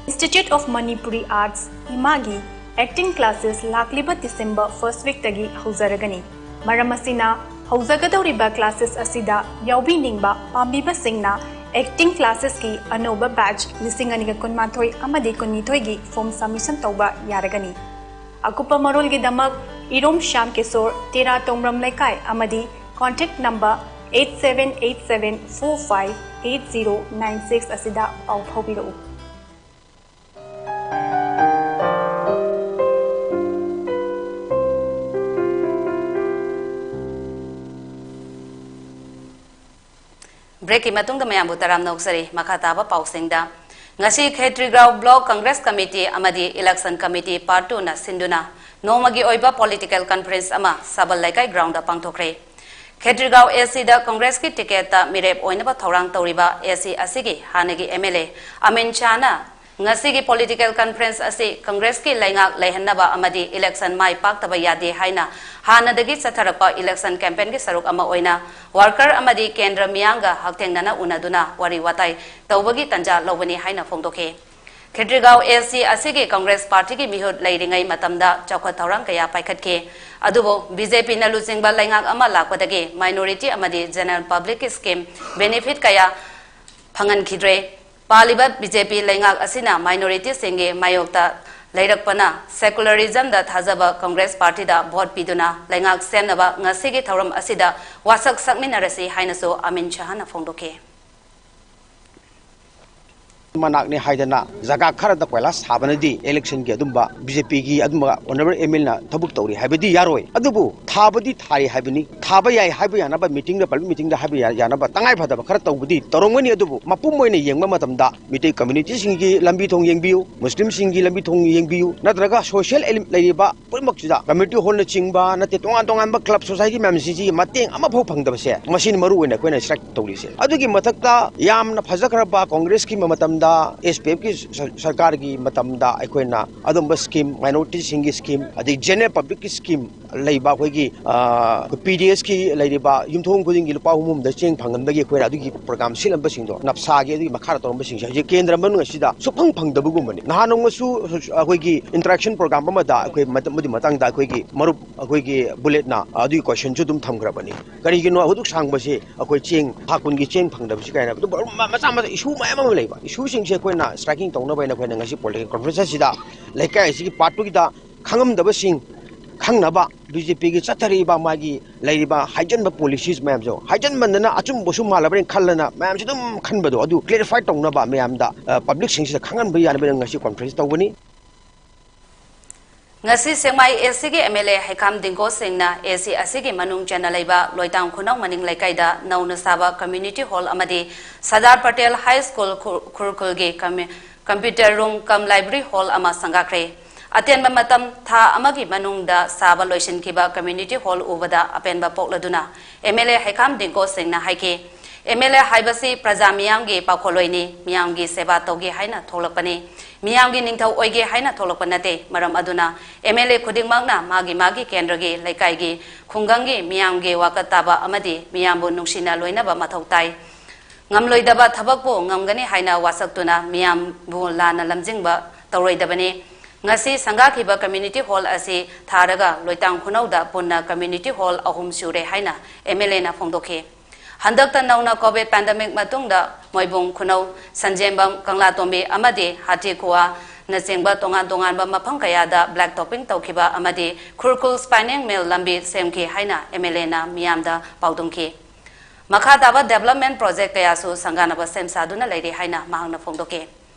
Institute of Manipuri Arts, ꯏꯃꯥꯒꯤ acting classes ꯂꯥꯛꯂꯤꯕ December first week ꯇꯒꯤ ꯍꯧꯖꯔꯒꯅꯤ꯫ ꯃꯔꯝ ꯑꯁꯤꯅ, ꯍꯧꯖꯒꯗꯧꯔꯤꯕ classes ꯑꯁꯤꯗ ꯌꯥꯎꯕꯤꯅꯤꯡꯕ ꯄꯥꯝꯕꯤꯕꯁꯤꯡꯅ acting classes ꯀꯤ ꯑꯅꯧꯕ batch ꯂꯤꯁꯤꯡ ꯑꯅꯤꯒ ꯀꯨꯟꯃꯥꯊꯣꯏ ꯑꯃꯗꯤ ꯀꯨꯟꯅꯤꯊꯣꯏꯒꯤ form submission ꯇꯧꯕ ꯌꯥꯔꯒꯅꯤ꯫ ꯑꯀꯨꯞꯄ ꯃꯔꯣꯜꯒꯤꯗꯃꯛ ꯏꯔꯣꯝ ꯁ꯭ꯌꯥꯝ ꯀꯤꯁꯣꯔ, ꯇꯦꯔꯥ ꯇꯣꯡꯕ꯭ꯔꯝ ꯂꯩꯀꯥꯏ, ꯑꯃꯗꯤ contact number eight seven eight seven four five eight zero nine six ꯑꯁꯤꯗ ꯄꯥꯎ ꯐꯥꯎꯕꯤꯔꯛꯎ꯫ Break ꯀꯤ ꯃꯇꯨꯡꯗ ꯃꯌꯥꯝꯕꯨ ꯇꯔꯥꯝꯅ ꯑꯣꯛꯆꯔꯤ꯫ ꯃꯈꯥ ꯇꯥꯕ ꯄꯥꯎꯁꯤꯡꯗ, ꯉꯁꯤ ꯈꯦꯇ꯭ꯔꯤꯒꯥꯎ Block Congress Committee ꯑꯃꯗꯤ Election Committee Part two ꯅ ꯁꯤꯟꯗꯨꯅ ꯅꯣꯡꯃꯒꯤ ꯑꯣꯏꯕ political conference ꯑꯃ ꯁꯕꯜ ꯂꯩꯀꯥꯏ ground the ꯄꯥꯡꯊꯣꯛꯈ꯭ꯔꯦ꯫ Khetrigao A C the Congress ꯀꯤ ticket ꯇ ꯃꯤꯔꯦꯞ ꯑꯣꯏꯅꯕ ꯊꯧꯔꯥꯡ ꯇꯧꯔꯤꯕ A C ꯑꯁꯤꯒꯤ ꯍꯥꯟꯅꯒꯤ M L A ꯑꯃꯤꯟ ꯁꯥꯍꯅ ꯉꯁꯤꯒꯤ political conference ꯑꯁꯤ Congress ꯀꯤ ꯂꯩꯉꯥꯛ ꯂꯩꯍꯟꯅꯕ ꯑꯃꯗꯤ election ꯃꯥꯏ ꯄꯥꯛꯇꯕ ꯌꯥꯗꯦ ꯍꯥꯏꯅ ꯍꯥꯟꯅꯗꯒꯤ ꯆꯠꯊꯔꯛꯄ election campaign ꯒꯤ ꯁꯔꯨꯛ ꯑꯃ ꯑꯣꯏꯅ worker ꯑꯃꯗꯤ ꯀꯦꯟꯗ꯭ꯔ ꯃꯤꯌꯥꯝꯒ ꯍꯛꯊꯦꯡꯅꯅ ꯎꯅꯗꯨꯅ ꯋꯥꯔꯤ ꯋꯥꯇꯥꯏ ꯇꯧꯕꯒꯤ ꯇꯥꯟꯖꯥ ꯂꯧꯕꯅꯤ ꯍꯥꯏꯅ ꯐꯣꯡꯗꯣꯛꯈꯤ꯫ ꯈꯦꯇ꯭ꯔꯤꯒꯥꯎ A C ꯑꯁꯤꯒꯤ Congress Party ꯒꯤ ꯃꯤꯍꯨꯠ ꯂꯩꯔꯤꯉꯩ ꯃꯇꯝꯗ ꯆꯥꯎꯈꯠ ꯊꯧꯔꯥꯡ ꯀꯌꯥ ꯄꯥꯏꯈꯠꯈꯤ꯫ ꯑꯗꯨꯕꯨ B J P ꯅ ꯂꯨꯆꯤꯡꯕ ꯂꯩꯉꯥꯛ ꯑꯃ ꯂꯥꯛꯄꯗꯒꯤ minority ꯑꯃꯗꯤ general public ꯀꯤ scheme benefit ꯀꯌꯥ ꯐꯪꯍꯟꯈꯤꯗ꯭ꯔꯦ꯫ ꯄꯥꯜꯂꯤꯕ B J P ꯂꯩꯉꯥꯛ ꯑꯁꯤꯅ minority ꯁꯤꯡꯒꯤ ꯃꯥꯌꯣꯛꯇ ꯂꯩꯔꯛꯄꯅ secularism ꯗ ꯊꯥꯖꯕ Congress party ꯗ vote ꯄꯤꯗꯨꯅ ꯂꯩꯉꯥꯛ ꯁꯦꯝꯅꯕ ꯉꯁꯤꯒꯤ ꯊꯧꯔꯝ ꯑꯁꯤꯗ ꯋꯥꯁꯛ ꯁꯛꯃꯤꯟꯅꯔꯁꯤ ꯍꯥꯏꯅꯁꯨ ꯑꯃꯤꯟ ꯁꯍꯥꯅ ꯐꯣꯡꯗꯣꯛꯈꯤ꯫ ꯃꯅꯥꯛꯅꯤ ꯍꯥꯏꯗꯅ ꯖꯒꯥ ꯈꯔꯗ ꯀꯣꯏꯂꯥꯁ ꯊꯥꯕꯅꯗꯤ election ꯒꯤ ꯑꯗꯨꯝꯕ BJP ꯒꯤ ꯑꯗꯨꯝꯕ honourable MLA ꯅ ꯊꯕꯛ ꯇꯧꯔꯤ ꯍꯥꯏꯕꯗꯤ ꯌꯥꯔꯣꯏ꯫ ꯑꯗꯨꯕꯨ ꯊꯥꯕꯗꯤ ꯊꯥꯔꯤ ꯍꯥꯏꯕꯅꯤ꯫ ꯊꯥꯕ ꯌꯥꯏ ꯍꯥꯏꯕ ꯌꯥꯅꯕ meeting ꯗ, public meeting ꯗ ꯍꯥꯏꯕ ꯌꯥ-, ꯌꯥꯅꯕ ꯇꯉꯥꯏ ꯐꯗꯕ ꯈꯔ ꯇꯧꯕꯗꯤ ꯇꯧꯔꯝꯒꯅꯤ꯫ ꯑꯗꯨꯕꯨ ꯃꯄꯨꯝ ꯑꯣꯏꯅ ꯌꯦꯡꯕ ꯃꯇꯝꯗ ꯃꯤꯇꯩ community ꯁꯤꯡꯒꯤ ꯂꯝꯕꯤ ꯊꯣꯡ ꯌꯦꯡꯕꯤꯌꯨ, ꯃꯨꯁꯂꯤꯝꯁꯤꯡꯒꯤ ꯂꯝꯕꯤ ꯊꯣꯡ ꯌꯦꯡꯕꯤꯌꯨ, ꯅꯠꯇ꯭ꯔꯒ social ele-, ꯂꯩꯔꯤꯕ ꯄꯨꯝꯅꯃꯛꯁꯤꯗ community hall ꯅꯆꯤꯡꯕ ꯅꯠꯇꯦ, ꯇꯣꯉꯥꯟ ꯇꯣꯉꯥꯟꯕ club society ꯃꯌꯥꯝꯁꯤꯡꯁꯤ ꯃꯇꯦꯡ ꯑꯃꯐꯥꯎ ꯐꯪꯗꯕꯁꯦ, ꯃꯁꯤꯅ ꯃꯔꯨ ꯑꯣꯏꯅ ꯑꯩꯈꯣꯏꯅ strike ꯇꯧꯔꯤꯁꯦ꯫ ꯑꯗꯨꯒꯤ ꯃꯊꯛꯇ ꯌꯥꯝꯅ ꯐꯖꯈ꯭ꯔꯕ Congress ꯀꯤ ꯃꯇꯝꯗ, SPF ꯀꯤ ꯁꯔ-, ꯁꯔꯀꯥꯔꯒꯤ ꯃꯇꯝꯗ ꯑꯩꯈꯣꯏꯅ ꯑꯗꯨꯝꯕ scheme, minority ꯁꯤꯡꯒꯤ scheme, ꯑꯗꯩ general public ꯀꯤ scheme ꯂꯩꯕ ꯑꯩꯈꯣꯏꯒꯤ, ꯑ, PDS ꯀꯤ ꯂꯩꯔꯤꯕ ꯌꯨꯝꯊꯣꯡ ꯈꯨꯗꯤꯡꯒꯤ ꯂꯨꯄꯥ ꯑꯍꯨꯝ ꯑꯍꯨꯝꯗ ꯆꯦꯡ ꯐꯪꯍꯟꯕꯒꯤ ꯑꯩꯈꯣꯏꯅ ꯑꯗꯨꯒꯤ program ꯁꯤꯜꯂꯝꯕꯁꯤꯡꯗꯣ, ꯅꯞꯁꯥꯒꯤ ꯑꯗꯨꯒꯤ ꯃꯈꯥꯗ ꯇꯧꯔꯝꯕꯁꯤꯡꯁꯦ ꯍꯧꯖꯤꯛ ꯀꯦꯟꯗ꯭ꯔ ꯃꯅꯨꯡ ꯑꯁꯤꯗ ꯁꯨꯛꯐꯪ ꯐꯪꯗꯕꯒꯨꯝꯕꯅꯤ꯫ ꯅꯍꯥꯟ ꯅꯣꯡꯃꯁꯨ ꯑꯩꯈꯣꯏꯒꯤ interaction program ꯑꯃꯗ ꯑꯩꯈꯣꯏ ꯃꯇꯝ ꯑꯗꯨꯒꯤ ꯃꯇꯥꯡꯗ ꯑꯩꯈꯣꯏꯒꯤ ꯃꯔꯨꯞ ꯑꯩꯈꯣꯏꯒꯤ ꯕꯨꯂꯦꯠꯅ ꯑꯗꯨꯒꯤ question ꯁꯨ ꯑꯗꯨꯝ ꯊꯝꯈ꯭ꯔꯕꯅꯤ꯫ ꯀꯔꯤꯒꯤꯅꯣ ꯑꯗꯨꯛ ꯁꯥꯡꯕꯁꯤ ꯑꯩꯈꯣꯏ ꯆꯦꯡ, ꯊꯥ ꯀꯨꯟꯒꯤ ꯆꯦꯡ ꯐꯪꯗꯕꯁꯤ ꯀꯥꯏꯅ꯫ ꯑꯗꯨꯝꯕ ꯃ-, ꯃꯆꯥ ꯃꯆꯥ issue ꯃꯌꯥꯝ ꯑꯃ ꯂꯩꯕ꯫ Issue ꯁꯤꯡꯁꯦ ꯑꯩꯈꯣꯏꯅ striking ꯇꯧꯅꯕ ꯍꯥꯏꯅ ꯑꯩꯈꯣꯏꯅ ꯉꯁꯤ political conference ꯑꯁꯤꯗ ꯂꯩꯀꯥꯏ ꯑꯁꯤꯒꯤ part two ꯒꯤꯗ ꯈꯪꯉꯝꯗꯕꯁꯤꯡ ꯈꯪꯅꯕ, BJP ꯒꯤ ꯆꯠꯊꯔꯛꯏꯕ ꯃꯥꯒꯤ ꯂꯩꯔꯤꯕ ꯍꯥꯏꯖꯟꯕ policies ꯃꯌꯥꯝꯁꯦ, ꯍꯥꯏꯖꯟꯃꯟꯗꯅ ꯑꯆꯨꯝꯕꯁꯨ ꯃꯥꯜꯂꯕ꯭ꯔꯅ ꯈꯜꯂꯅ ꯃꯌꯥꯝꯁꯦ ꯑꯗꯨꯝ ꯈꯟꯕꯗꯣ, ꯑꯗꯨ clarify ꯇꯧꯅꯕ ꯃꯌꯥꯝꯗ, ꯑ, public ꯁꯤꯡꯁꯤꯗ ꯈꯪꯍꯟꯕ ꯌꯥꯅꯕ ꯉꯁꯤ conference ꯇꯧꯕꯅꯤ꯫ ꯉꯁꯤ ꯁꯦꯛꯃꯥꯏ AC ꯒꯤ MLA ꯍꯩꯈꯥꯝ ꯗꯤꯡꯒꯣ ꯁꯤꯡꯅ AC ꯑꯁꯤꯒꯤ ꯃꯅꯨꯡ ꯆꯟꯅ ꯂꯩꯕ ꯂꯣꯏꯇꯥꯡ ꯈꯨꯅꯧ ꯃꯅꯤꯡ ꯂꯩꯀꯥꯏꯗ ꯅꯧꯅ ꯁꯥꯕ community hall ꯑꯃꯗꯤ ꯁꯔꯗꯥꯔ ꯄꯇꯦꯜ High School ꯈꯨ-, ꯈꯨꯔꯈꯨꯜꯒꯤ commu-, computer room cum library hall ꯑꯃ ꯁꯪꯒꯥꯈ꯭ꯔꯦ꯫ ꯑꯇꯦꯟꯕ ꯃꯇꯝ ꯊꯥ ꯑꯃꯒꯤ ꯃꯅꯨꯡꯗ ꯁꯥꯕ ꯂꯣꯏꯁꯤꯟꯈꯤꯕ community hall ꯎꯕꯗ ꯑꯄꯦꯟꯕ ꯄꯣꯛꯂꯗꯨꯅ MLA ꯍꯩꯈꯥꯝ ꯗꯤꯡꯒꯣ ꯁꯤꯡꯅ ꯍꯥꯏꯈꯤ, MLA ꯍꯥꯏꯕꯁꯤ ꯄ꯭ꯔꯖꯥ ꯃꯤꯌꯥꯝꯒꯤ ꯄꯥꯈꯣꯜꯂꯣꯏꯅꯤ, ꯃꯤꯌꯥꯝꯒꯤ ꯁꯦꯕꯥ ꯇꯧꯒꯦ ꯍꯥꯏꯅ ꯊꯣꯛꯂꯛꯄꯅꯤ, ꯃꯤꯌꯥꯝꯒꯤ ꯅꯤꯡꯊꯧ ꯑꯣꯏꯒꯦ ꯍꯥꯏꯅ ꯊꯣꯛꯂꯛꯄ ꯅꯠꯇꯦ꯫ ꯃꯔꯝ ꯑꯗꯨꯅ MLA ꯈꯨꯗꯤꯡꯃꯛꯅ ꯃꯥꯒꯤ ꯃꯥꯒꯤ ꯀꯦꯟꯗ꯭ꯔꯒꯤ, ꯂꯩꯀꯥꯏꯒꯤ, ꯈꯨꯡꯒꯪꯒꯤ ꯃꯤꯌꯥꯝꯒꯤ ꯋꯥꯀꯠ ꯇꯥꯕ ꯑꯃꯗꯤ ꯃꯤꯌꯥꯝꯕꯨ ꯅꯨꯡꯁꯤꯅ ꯂꯣꯏꯅꯕ ꯃꯊꯧ ꯇꯥꯏ꯫ ꯉꯝꯂꯣꯏꯗꯕ ꯊꯕꯛꯄꯨ ꯉꯝꯒꯅꯤ ꯍꯥꯏꯅ ꯋꯥꯁꯛꯇꯨꯅ ꯃꯤꯌꯥꯝꯕꯨ ꯂꯥꯟꯅ ꯂꯝꯖꯤꯡꯕ ꯇꯧꯔꯣꯏꯗꯕꯅꯤ꯫ ꯉꯁꯤ ꯁꯪꯒꯥꯈꯤꯕ community hall ꯑꯁꯤ ꯊꯥꯔꯒ ꯂꯣꯏꯇꯥꯡ ꯈꯨꯅꯧꯗ ꯄꯨꯟꯅ community hall ꯑꯍꯨꯝ ꯁꯨꯔꯦ ꯍꯥꯏꯅ MLA ꯅ ꯐꯣꯡꯗꯣꯛꯈꯤ꯫ ꯍꯟꯗꯛꯇ ꯅꯧꯅ COVID pandemic ꯃꯇꯨꯡꯗ ꯃꯣꯏꯕꯨꯡ ꯈꯨꯅꯧ, ꯁꯟꯖꯦꯝꯕꯝ, ꯀꯪꯂꯥꯇꯣꯝꯕꯤ ꯑꯃꯗꯤ ꯍꯥꯇꯤꯈꯨꯋꯥ ꯅꯆꯤꯡꯕ ꯇꯣꯉꯥꯟ ꯇꯣꯉꯥꯟꯕ ꯃꯐꯝ ꯀꯌꯥꯗ black topping ꯇꯧꯈꯤꯕ ꯑꯃꯗꯤ ꯈꯨꯔꯈꯨꯜ spinning mill ꯂꯝꯕꯤ ꯁꯦꯝꯈꯤ ꯍꯥꯏꯅ MLAꯅ ꯃꯤꯌꯥꯝꯗ ꯄꯥꯎꯗꯝꯈꯤ꯫ ꯃꯈꯥ ꯇꯥꯕ development project ꯀꯌꯥꯁꯨ ꯁꯪꯒꯥꯅꯕ ꯁꯦꯝ ꯁꯥꯗꯨꯅ ꯂꯩꯔꯤ ꯍꯥꯏꯅ ꯃꯍꯥꯛꯅ ꯐꯣꯡꯗꯣꯛꯈꯤ꯫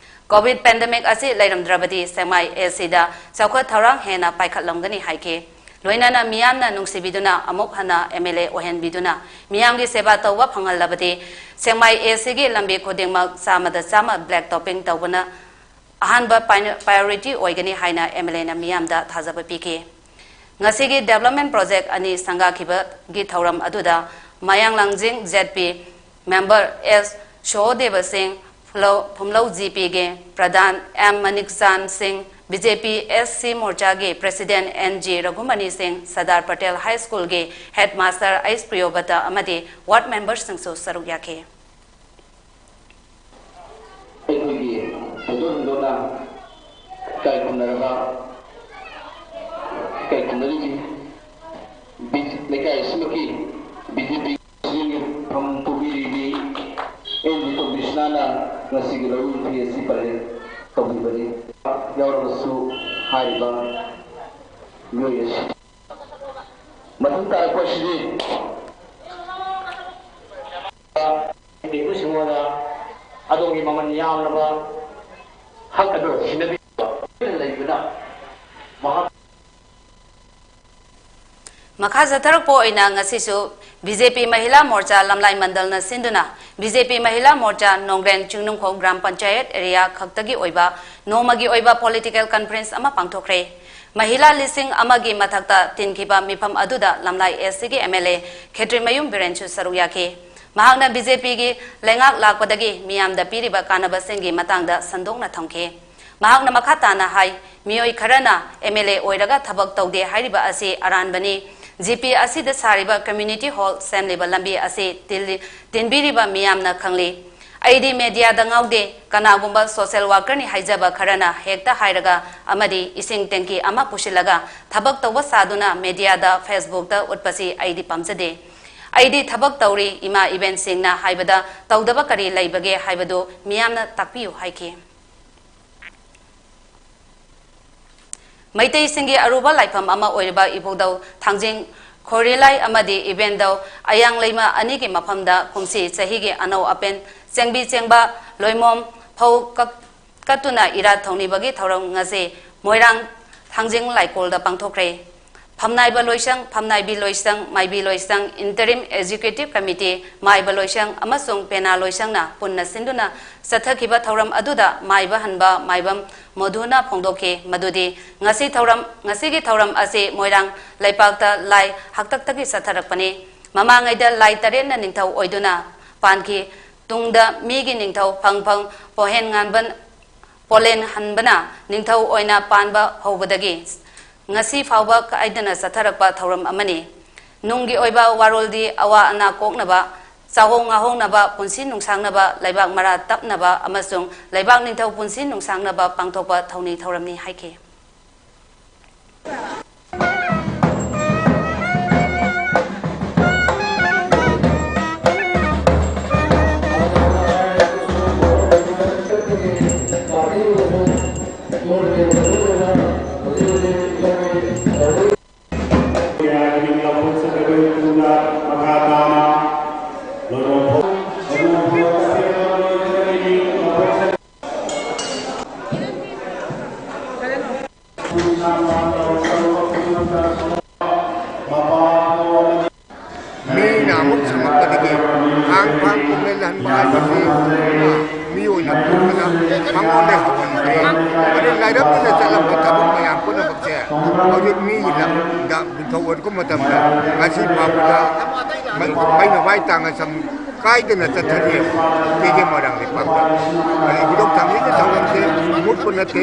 COVID pandemic ꯑꯁꯤ ꯂꯩꯔꯝꯗ꯭ꯔꯕꯗꯤ ꯁꯦꯛꯃꯥꯏ ACꯗ ꯆꯥꯎꯈꯠ ꯊꯧꯔꯥꯡ ꯍꯦꯟꯅ ꯄꯥꯏꯈꯠꯂꯝꯒꯅꯤ ꯍꯥꯏꯈꯤ꯫ ꯂꯣꯏꯅꯅ ꯃꯤꯌꯥꯝꯅ ꯅꯨꯡꯁꯤꯕꯤꯗꯨꯅ ꯑꯃꯨꯛ ꯍꯟꯅ MLA ꯑꯣꯏꯍꯟꯕꯤꯗꯨꯅ ꯃꯤꯌꯥꯝꯒꯤ ꯁꯦꯕꯥ ꯇꯧꯕ ꯐꯪꯍꯜꯂꯕꯗꯤ ꯁꯦꯛꯃꯥꯏ ACꯒꯤ ꯂꯝꯕꯤ ꯈꯨꯗꯤꯡꯃꯛ ꯆꯥꯃꯗ ꯆꯥꯃ black topping ꯇꯧꯕꯅ ꯑꯍꯥꯟꯕ ꯄꯥꯏ-, priority ꯑꯣꯏꯒꯅꯤ ꯍꯥꯏꯅ MLAꯅ ꯃꯤꯌꯥꯝꯗ ꯊꯥꯖꯕ ꯄꯤꯈꯤ꯫ ꯉꯁꯤꯒꯤ development project ꯑꯅꯤ ꯁꯪꯒꯥꯈꯤꯕꯒꯤ ꯊꯧꯔꯝ ꯑꯗꯨꯗ ꯃꯌꯥꯡ ꯂꯥꯡꯖꯤꯡ ZP member S ꯁꯣꯍꯣꯗꯦꯕ ꯁꯤꯡ, ꯐꯨꯂꯧ-, ꯐꯨꯝꯂꯧ GPꯒꯤ ꯄ꯭ꯔꯙꯥꯟ M ꯃꯅꯤꯛꯆꯥꯟ ꯁꯤꯡ, BJP SC ꯃꯣꯔꯆꯥꯒꯤ president N G ꯔꯘꯨꯃꯅꯤ ꯁꯤꯡ, Sardar Patel High Schoolꯒꯤ headmaster H ꯄ꯭ꯔꯤꯌꯣꯕꯇ ꯑꯃꯗꯤ ward memberꯁꯤꯡꯁꯨ ꯁꯔꯨꯛ ꯌꯥꯈꯤ꯫ ꯑꯩꯈꯣꯏꯒꯤ ꯊꯣꯏꯗꯣꯛ ꯍꯦꯟꯗꯣꯛꯅ ꯏꯀꯥꯏ ꯈꯨꯝꯅꯔꯕ, ꯏꯀꯥꯏ ꯈꯨꯝꯅꯔꯤꯕꯤ ꯕꯤ-, ꯂꯩꯀꯥꯏ ꯑꯁꯤꯃꯛꯀꯤ BJP ꯐꯝ ꯄꯨꯕꯤꯔꯤꯕꯤ ꯑꯦꯟ ꯖꯤ ꯇꯣꯝꯕꯤꯁꯅꯥꯅ ꯉꯁꯤꯒꯤ ꯂꯧꯎ ꯐꯤ ꯑꯁꯤ ꯄꯔꯦꯡ ꯇꯧꯕꯤꯕꯅꯤ꯫ ꯌꯥꯎꯔꯕꯁꯨ ꯍꯥꯏꯔꯤꯕ ꯃꯤꯑꯣꯏ ꯑꯁꯤ ꯃꯊꯪ ꯇꯥꯔꯛꯄ ꯑꯁꯤꯗꯤ ꯃꯤꯑꯣꯏꯁꯤꯡꯉꯣꯟꯗ ꯑꯗꯣꯝꯒꯤ ꯃꯃꯜ ꯌꯥꯝꯂꯕ ꯍꯛ ꯑꯗꯨ ꯁꯤꯟꯅꯕꯤꯕ ꯂꯩꯕꯅ ꯃꯍꯥꯛ ꯃꯈꯥ ꯆꯠꯊꯔꯛꯄ ꯑꯣꯏꯅ ꯉꯁꯤꯁꯨ BJP ꯃꯍꯤꯂꯥ ꯃꯣꯔꯆꯥ ꯂꯝꯂꯥꯏ ꯃꯟꯗꯜꯅ ꯁꯤꯟꯗꯨꯅ BJP ꯃꯍꯤꯂꯥ ꯃꯣꯔꯆꯥ ꯅꯣꯡꯒ꯭ꯔꯦꯟ ꯆꯤꯡꯅꯨꯡꯈꯣꯡ ꯒ꯭ꯔꯥꯝ ꯄꯟꯆꯥꯌꯠ ꯑꯦꯔꯤꯌꯥ ꯈꯛꯇꯒꯤ ꯑꯣꯏꯕ ꯅꯣꯡꯃꯒꯤ ꯑꯣꯏꯕ political conference ꯑꯃ ꯄꯥꯡꯊꯣꯛꯈ꯭ꯔꯦ꯫ ꯃꯍꯤꯂꯥ ꯂꯤꯁꯤꯡ ꯑꯃꯒꯤ ꯃꯊꯛꯇ ꯇꯤꯟꯈꯤꯕ ꯃꯤꯐꯝ ꯑꯗꯨꯗ ꯂꯝꯂꯥꯏ ACꯒꯤ MLA ꯈꯦꯇ꯭ꯔꯤꯃꯌꯨꯝ ꯕꯤꯔꯦꯟꯁꯨ ꯁꯔꯨꯛ ꯌꯥꯈꯤ꯫ ꯃꯍꯥꯛꯅ BJPꯒꯤ ꯂꯩꯉꯥꯛ ꯂꯥꯛꯄꯗꯒꯤ ꯃꯤꯌꯥꯝꯗ ꯄꯤꯔꯤꯕ ꯀꯥꯟꯅꯕꯁꯤꯡꯒꯤ ꯃꯇꯥꯡꯗ ꯁꯟꯗꯣꯛꯅ ꯊꯝꯈꯤ꯫ ꯃꯍꯥꯛꯅ ꯃꯈꯥ ꯇꯥꯅ ꯍꯥꯏ, ꯃꯤꯑꯣꯏ ꯈꯔꯅ MLA ꯑꯣꯏꯔꯒ ꯊꯕꯛ ꯇꯧꯗꯦ ꯍꯥꯏꯔꯤꯕ ꯑꯁꯤ ꯑꯔꯥꯟꯕꯅꯤ꯫ GP ꯑꯁꯤꯗ ꯁꯥꯔꯤꯕ community hall ꯁꯦꯝꯂꯤꯕ ꯂꯝꯕꯤ ꯑꯁꯤ ꯇꯤꯜꯂꯤ-, ꯇꯤꯟꯕꯤꯔꯤꯕ ꯃꯤꯌꯥꯝꯅ ꯈꯪꯂꯤ꯫ ꯑꯩꯗꯤ mediaꯗ ꯉꯥꯎꯗꯦ꯫ ꯀꯅꯥꯒꯨꯝꯕ social workerꯅꯤ ꯍꯥꯏꯖꯕ ꯈꯔꯅ ꯍꯦꯛꯇ ꯍꯥꯏꯔꯒ ꯑꯃꯗꯤ ꯏꯁꯤꯡ tanki ꯑꯃ ꯄꯨꯁꯤꯜꯂꯒ ꯊꯕꯛ ꯇꯧꯕ ꯁꯥꯗꯨꯅ mediaꯗ, Facebookꯇ ꯎꯠꯄꯁꯤ ꯑꯩꯗꯤ ꯄꯥꯝꯖꯗꯦ꯫ ꯑꯩꯗꯤ ꯊꯕꯛ ꯇꯧꯔꯤ, ꯏꯃꯥ ꯏꯕꯦꯟꯁꯤꯡꯅ ꯍꯥꯏꯕꯗ ꯇꯧꯗꯕ ꯀꯔꯤ ꯂꯩꯕꯒꯦ ꯍꯥꯏꯕꯗꯨ ꯃꯤꯌꯥꯝꯅ ꯇꯥꯛꯄꯤꯌꯨ ꯍꯥꯏꯈꯤ꯫ ꯃꯩꯇꯩꯁꯤꯡꯒꯤ ꯑꯔꯨꯕ ꯂꯥꯏꯐꯝ ꯑꯃ ꯑꯣꯏꯔꯤꯕ ꯏꯕꯨꯙꯧ ꯊꯥꯡꯖꯤꯡ ꯈꯣꯔꯤꯂꯥꯏ ꯑꯃꯗꯤ ꯏꯕꯦꯟꯙꯧ ꯑꯌꯥꯡ ꯂꯩꯃ ꯑꯅꯤꯒꯤ ꯃꯐꯝꯗ ꯀꯨꯝꯁꯤ ꯆꯍꯤꯒꯤ ꯑꯅꯧ ꯑꯄꯦꯟ ꯆꯦꯡꯕꯤ ꯆꯦꯡꯕ ꯂꯣꯏꯃꯣꯝ ꯐꯧ ꯀꯛ-, ꯀꯠꯇꯨꯅ ꯏꯔꯥꯠ ꯊꯧꯅꯤꯕꯒꯤ ꯊꯧꯔꯝ ꯉꯁꯤ ꯃꯣꯏꯔꯥꯡ ꯊꯥꯡꯖꯤꯡ ꯂꯥꯏꯀꯣꯜꯗ ꯄꯥꯡꯊꯣꯛꯈ꯭ꯔꯦ꯫ ꯐꯝꯅꯥꯏꯕ ꯂꯣꯏꯁꯪ, ꯐꯝꯅꯥꯏꯕꯤ ꯂꯣꯏꯁꯪ, ꯃꯥꯏꯕꯤ ꯂꯣꯏꯁꯪ, Interim Executive Committee, ꯃꯥꯏꯕ ꯂꯣꯏꯁꯪ ꯑꯃꯁꯨꯡ ꯄꯦꯅꯥ ꯂꯣꯏꯁꯪꯅ ꯄꯨꯟꯅ ꯁꯤꯟꯗꯨꯅ ꯆꯠꯊꯈꯤꯕ ꯊꯧꯔꯝ ꯑꯗꯨꯗ ꯃꯥꯏꯕ ꯍꯟꯕ ꯃꯥꯏꯕꯝ ꯃꯣꯙꯨꯅ ꯐꯣꯡꯗꯣꯛꯈꯤ꯫ ꯃꯗꯨꯗꯤ ꯉꯁꯤ ꯊꯧꯔꯝ, ꯉꯁꯤꯒꯤ ꯊꯧꯔꯝ ꯑꯁꯤ ꯃꯣꯏꯔꯥꯡ ꯂꯩꯄꯥꯛꯇ ꯂꯥꯏ ꯍꯥꯛꯇꯛꯇꯒꯤ ꯆꯠꯊꯔꯛꯄꯅꯤ꯫ ꯃꯃꯥꯡꯉꯩꯗ ꯂꯥꯏ ꯇꯔꯦꯠꯅ ꯅꯤꯡꯊꯧ ꯑꯣꯏꯗꯨꯅ ꯄꯥꯟꯈꯤ꯫ ꯇꯨꯡꯗ ꯃꯤꯒꯤ ꯅꯤꯡꯊꯧ ꯐꯪ ꯐꯪ ꯄꯣꯍꯦꯟ ꯉꯥꯟꯕꯟ-, ꯄꯣꯂꯦꯟ ꯍꯟꯕꯅ ꯅꯤꯡꯊꯧ ꯑꯣꯏꯅ ꯄꯥꯟꯕ ꯍꯧꯕꯗꯒꯤ ꯉꯁꯤ ꯐꯥꯎꯕ ꯀꯥꯏꯗꯅ ꯆꯠꯊꯔꯛꯄ ꯊꯧꯔꯝ ꯑꯃꯅꯤ꯫ ꯅꯨꯡꯒꯤ ꯑꯣꯏꯕ ꯋꯥꯔꯣꯜꯗꯤ ꯑꯋꯥ ꯑꯅꯥ ꯀꯣꯛꯅꯕ, ꯆꯥꯍꯧ ꯉꯥꯍꯧꯅꯕ, ꯄꯨꯟꯁꯤ ꯅꯨꯡꯁꯥꯡꯅꯕ, ꯂꯩꯕꯥꯛ ꯃꯔꯥ ꯇꯞꯅꯕ ꯑꯃꯁꯨꯡ ꯂꯩꯕꯥꯛ ꯅꯤꯡꯊꯧ ꯄꯨꯟꯁꯤ ꯅꯨꯡꯁꯥꯡꯅꯕ ꯄꯥꯡꯊꯣꯛꯄ ꯊꯧꯅꯤ ꯊꯧꯔꯝꯅꯤ ꯍꯥꯏꯈꯤ꯫ ꯃꯤꯅ ꯑꯃꯨꯛ ꯁꯪꯉꯛꯄꯗꯒꯤ ꯊꯥꯡ ꯐꯥꯡ ꯀꯨꯝꯃꯦꯟ ꯍꯟꯕ ꯍꯥꯏꯕꯁꯤ ꯃꯤꯑꯣꯏꯅ ꯄꯨꯝꯕꯗ ꯃꯉꯣꯟꯗ ꯍꯧꯍꯟꯈ꯭ꯔꯦ꯫ ꯑꯗꯨ ꯂꯥꯏꯔꯕꯅ ꯆꯠꯂꯝꯕ ꯊꯕꯛ ꯃꯌꯥꯝ ꯄꯨꯝꯅꯃꯛꯁꯦ ꯍꯧꯖꯤꯛ ꯃꯤꯒꯤ ꯂꯝꯗ ꯅꯤꯡꯊꯧ ꯑꯣꯏꯔꯛꯄ ꯃꯇꯝꯗ ꯉꯁꯤ ꯐꯥꯎꯕꯗ ꯃꯩ-, ꯃꯩꯅ ꯋꯥꯏ ꯇꯥꯡꯅ ꯁꯝ ꯀꯥꯏꯗꯅ ꯆꯠꯊꯔꯤ꯫ ꯀꯦꯒꯦ ꯃꯣꯏꯔꯥꯡ ꯂꯩꯄꯥꯛꯇ ꯑꯗꯩ ꯏꯕꯨꯙꯧ ꯊꯥꯡꯖꯤꯡꯒꯤ ꯊꯧꯔꯝꯁꯦ ꯃꯨꯠꯄ ꯅꯠꯇꯦ꯫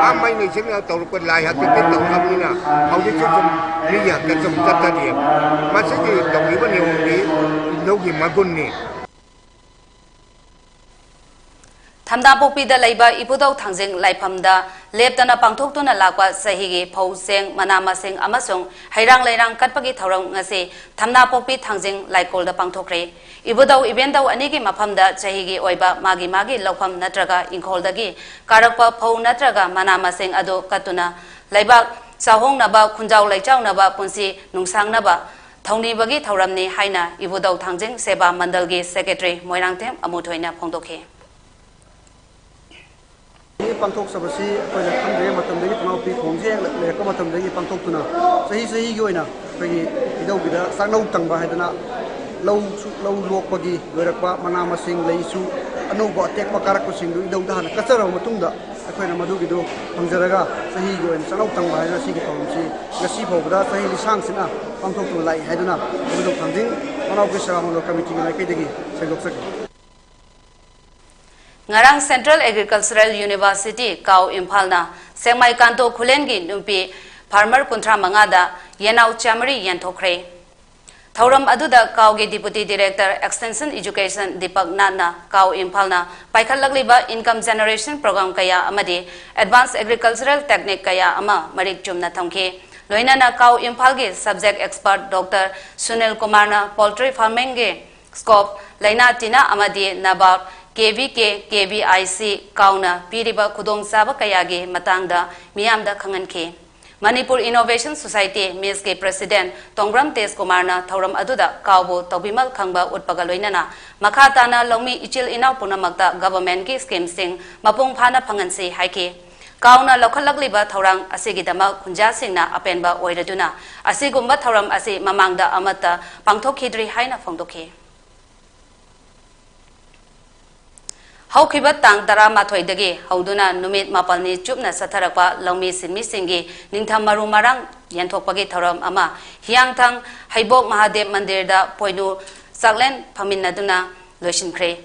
ꯑꯥ ꯃꯩ ꯂꯩꯁꯤꯡꯅ ꯇꯧꯔꯛꯄ ꯂꯥꯏ ꯍꯥꯛꯇꯛꯇ ꯇꯧꯅꯕꯅꯤꯅ ꯍꯧꯖꯤꯛꯁꯨ ꯁꯨꯝ ꯃꯤꯒꯤ ꯍꯥꯛꯇꯛ ꯁꯨꯝ ꯆꯠꯊꯔꯤꯑꯕ꯫ ꯃꯁꯤꯒꯤ ꯇꯧꯔꯤꯕ ꯅꯤꯌꯣꯝꯗꯤ ꯏꯕꯨꯙꯧꯒꯤ ꯃꯒꯨꯟꯅꯤ꯫ ꯊꯝꯅꯥꯄꯣꯛꯄꯤꯗ ꯂꯩꯕ ꯏꯕꯨꯙꯧ ꯊꯥꯡꯖꯤꯡ ꯂꯥꯏꯐꯝꯗ ꯂꯦꯞꯇꯅ ꯄꯥꯡꯊꯣꯛꯇꯨꯅ ꯂꯥꯛꯄ ꯆꯍꯤꯒꯤ ꯐꯧ, ꯆꯦꯡ, ꯃꯅꯥ ꯃꯁꯤꯡ ꯑꯃꯁꯨꯡ ꯍꯩꯔꯥꯡ ꯂꯩꯔꯥꯡ ꯀꯠꯄꯒꯤ ꯊꯧꯔꯝ ꯉꯁꯤ ꯊꯝꯅꯥꯄꯣꯛꯄꯤ ꯊꯥꯡꯖꯤꯡ ꯂꯥꯏꯀꯣꯜꯗ ꯄꯥꯡꯊꯣꯛꯈ꯭ꯔꯦ꯫ ꯏꯕꯨꯙꯧ ꯏꯕꯦꯟꯙꯧ ꯑꯅꯤꯒꯤ ꯃꯐꯝꯗ ꯆꯍꯤꯒꯤ ꯑꯣꯏꯕ ꯃꯥꯒꯤ ꯃꯥꯒꯤ ꯂꯧꯐꯝ ꯅꯠꯇ꯭ꯔꯒ ꯏꯪꯈꯣꯜꯗꯒꯤ ꯀꯥꯔꯛꯄ ꯐꯧ ꯅꯠꯇ꯭ꯔꯒ ꯃꯅꯥ ꯃꯁꯤꯡ ꯑꯗꯨ ꯀꯠꯇꯨꯅ ꯂꯩꯕꯥꯛ ꯆꯥꯎꯍꯣꯡꯅꯕ, ꯈꯨꯟꯖꯥꯎ ꯂꯩꯆꯥꯎꯅꯕ, ꯄꯨꯟꯁꯤ ꯅꯨꯡꯁꯥꯡꯅꯕ ꯊꯧꯅꯤꯕꯒꯤ ꯊꯧꯔꯝꯅꯤ ꯍꯥꯏꯅ ꯏꯕꯨꯙꯧ ꯊꯥꯡꯖꯤꯡ ꯁꯦꯕꯥ ꯃꯟꯗꯜꯒꯤ ꯁꯦꯀ꯭ꯔꯦꯇꯔꯤ ꯃꯣꯏꯔꯥꯡꯊꯦꯝ ꯑꯃꯨꯊꯣꯏꯅ ꯐꯣꯡꯗꯣꯛꯈꯤ꯫ ꯄꯥꯡꯊꯣꯛꯆꯕꯁꯤ ꯑꯩꯈꯣꯏꯅ ꯈꯪꯗ꯭ꯔꯤꯉꯩ ꯃꯇꯝꯗꯒꯤ, ꯊꯝꯅꯥꯄꯣꯛꯄꯤ ꯈꯣꯡꯁꯦ ꯍꯦꯛ ꯂꯩꯔꯛꯄ ꯃꯇꯝꯗꯒꯤ ꯄꯥꯡꯊꯣꯛꯇꯨꯅ ꯆꯍꯤ ꯆꯍꯤꯒꯤ ꯑꯣꯏꯅ ꯑꯩꯈꯣꯏꯒꯤ ꯏꯙꯧꯒꯤꯗ ꯆꯥꯛꯅꯧ ꯇꯪꯕ ꯍꯥꯏꯗꯅ ꯂꯧ ꯂꯧ ꯂꯣꯛꯄꯒꯤ ꯂꯣꯏꯔꯛꯄ ꯃꯅꯥ ꯃꯁꯤꯡ ꯂꯩꯁꯨ ꯑꯅꯧꯕ ꯑꯇꯦꯛꯄ ꯀꯥꯔꯛꯄꯁꯤꯡꯗꯨ ꯏꯙꯧꯗ ꯍꯥꯟꯅ ꯀꯠꯆꯔꯕ ꯃꯇꯨꯡꯗ ꯑꯩꯈꯣꯏꯅ ꯃꯗꯨꯒꯤꯗꯨ ꯐꯪꯖꯔꯒ ꯆꯍꯤꯒꯤ ꯑꯣꯏꯅ ꯆꯥꯛꯅꯧ ꯇꯪꯕ ꯍꯥꯏꯗꯅ ꯁꯤꯒꯤ ꯊꯧꯔꯝꯁꯤ ꯉꯁꯤ ꯐꯥꯎꯕꯗ ꯆꯍꯤ ꯂꯤꯁꯥꯡꯁꯤꯠꯅ ꯄꯥꯡꯊꯣꯛꯇꯨꯅ ꯂꯥꯛꯏ ꯍꯥꯏꯗꯨꯅ ꯏꯕꯨꯙꯧ ꯊꯥꯡꯖꯤꯡ ꯃꯅꯥꯎ ꯀ꯭ꯔꯤꯁꯅ ꯃꯟꯗꯜ ꯀꯃꯤꯇꯤꯒꯤ ꯃꯥꯏꯀꯩꯗꯒꯤ ꯁꯦꯡꯗꯣꯛꯆꯒꯦ꯫ ꯉꯔꯥꯡ Central Agricultural University ꯀꯥꯎ ꯏꯝꯐꯥꯜꯅ ꯁꯦꯛꯃꯥꯏ ꯀꯥꯟꯇꯣ ꯈꯨꯂꯦꯟꯒꯤ ꯅꯨꯄꯤ farmer ꯀꯨꯟꯊ꯭ꯔꯥ ꯃꯉꯥꯗ ꯌꯦꯅꯥꯎ ꯆꯥꯃꯔꯤ ꯌꯦꯟꯊꯣꯛꯈ꯭ꯔꯦ꯫ ꯊꯧꯔꯝ ꯑꯗꯨꯗ ꯀꯥꯎꯒꯤ Deputy Director Extension Education Deepak ꯅꯥꯠꯅ ꯀꯥꯎ ꯏꯝꯐꯥꯜꯅ ꯄꯥꯏꯈꯠꯂꯛꯂꯤꯕ income generation program ꯀꯌꯥ ꯑꯃꯗꯤ advanced agricultural technique ꯀꯌꯥ ꯑꯃ ꯃꯔꯤꯛ ꯆꯨꯝꯅ ꯊꯝꯈꯤ꯫ ꯂꯣꯏꯅꯅ ꯀꯥꯎ ꯏꯝꯐꯥꯜꯒꯤ subject expert Doctor ꯁꯨꯅꯤꯜ ꯀꯨꯃꯥꯔꯅ poultry farmingꯒꯤ scope, ꯂꯥꯏꯅꯥ ꯇꯤꯟꯅꯥ ꯑꯃꯗꯤ NABARD, K V K, K V I C ꯀꯥꯎꯅ ꯄꯤꯔꯤꯕ ꯈꯨꯗꯣꯡꯆꯥꯕ ꯀꯌꯥꯒꯤ ꯃꯇꯥꯡꯗ ꯃꯤꯌꯥꯝꯗ ꯈꯪꯍꯟꯈꯤ꯫ ꯃꯅꯤꯄꯨꯔ Innovation Society, ꯃꯤꯁꯀꯤ President ꯇꯣꯡꯕ꯭ꯔꯝ ꯇꯦꯖ ꯀꯨꯃꯥꯔꯅ ꯊꯧꯔꯝ ꯑꯗꯨꯗ ꯀꯥꯎꯕꯨ ꯇꯧꯕꯤꯃꯜ ꯈꯪꯕ ꯎꯠꯄꯒ ꯂꯣꯏꯅꯅ ꯃꯈꯥ ꯇꯥꯅ ꯂꯧꯃꯤ ꯏꯆꯤꯜ ꯏꯅꯥꯎ ꯄꯨꯝꯅꯃꯛꯇ governmentꯀꯤ schemeꯁꯤꯡ ꯃꯄꯨꯡ ꯐꯥꯅ ꯐꯪꯍꯟꯁꯤ ꯍꯥꯏꯈꯤ꯫ ꯀꯥꯎꯅ ꯂꯧꯈꯠꯂꯛꯂꯤꯕ ꯊꯧꯔꯥꯡ ꯑꯁꯤꯒꯤꯗꯃꯛ ꯈꯨꯟꯖꯥꯁꯤꯡꯅ ꯑꯄꯦꯟꯕ ꯑꯣꯏꯔꯗꯨꯅ ꯑꯁꯤꯒꯨꯝꯕ ꯊꯧꯔꯝ ꯑꯁꯤ ꯃꯃꯥꯡꯗ ꯑꯃꯠꯇ ꯄꯥꯡꯊꯣꯛꯈꯤꯗ꯭ꯔꯤ ꯍꯥꯏꯅ ꯐꯣꯡꯗꯣꯛꯈꯤ꯫ ꯍꯧꯈꯤꯕ ꯇꯥꯡ ꯇꯔꯥꯃꯥꯊꯣꯏꯗꯒꯤ ꯍꯧꯗꯨꯅ ꯅꯨꯃꯤꯠ ꯃꯥꯄꯜꯅꯤ ꯆꯨꯞꯅ ꯆꯠꯊꯔꯛꯄ ꯂꯧꯃꯤ ꯁꯤꯟꯃꯤꯁꯤꯡꯒꯤ ꯅꯤꯡꯊꯝ ꯃꯔꯨ ꯃꯔꯥꯡ ꯌꯦꯟꯊꯣꯛꯄꯒꯤ ꯊꯧꯔꯝ ꯑꯃ ꯍꯤꯌꯥꯡꯊꯥꯡ ꯍꯩꯕꯣꯛ ꯃꯍꯥꯗꯦꯕ ꯃꯟꯗꯤꯔꯗ ꯄꯣꯏꯅꯨ ꯆꯥꯛꯂꯦꯟ ꯐꯝꯃꯤꯟꯅꯗꯨꯅ ꯂꯣꯏꯁꯤꯟꯈ꯭ꯔꯦ꯫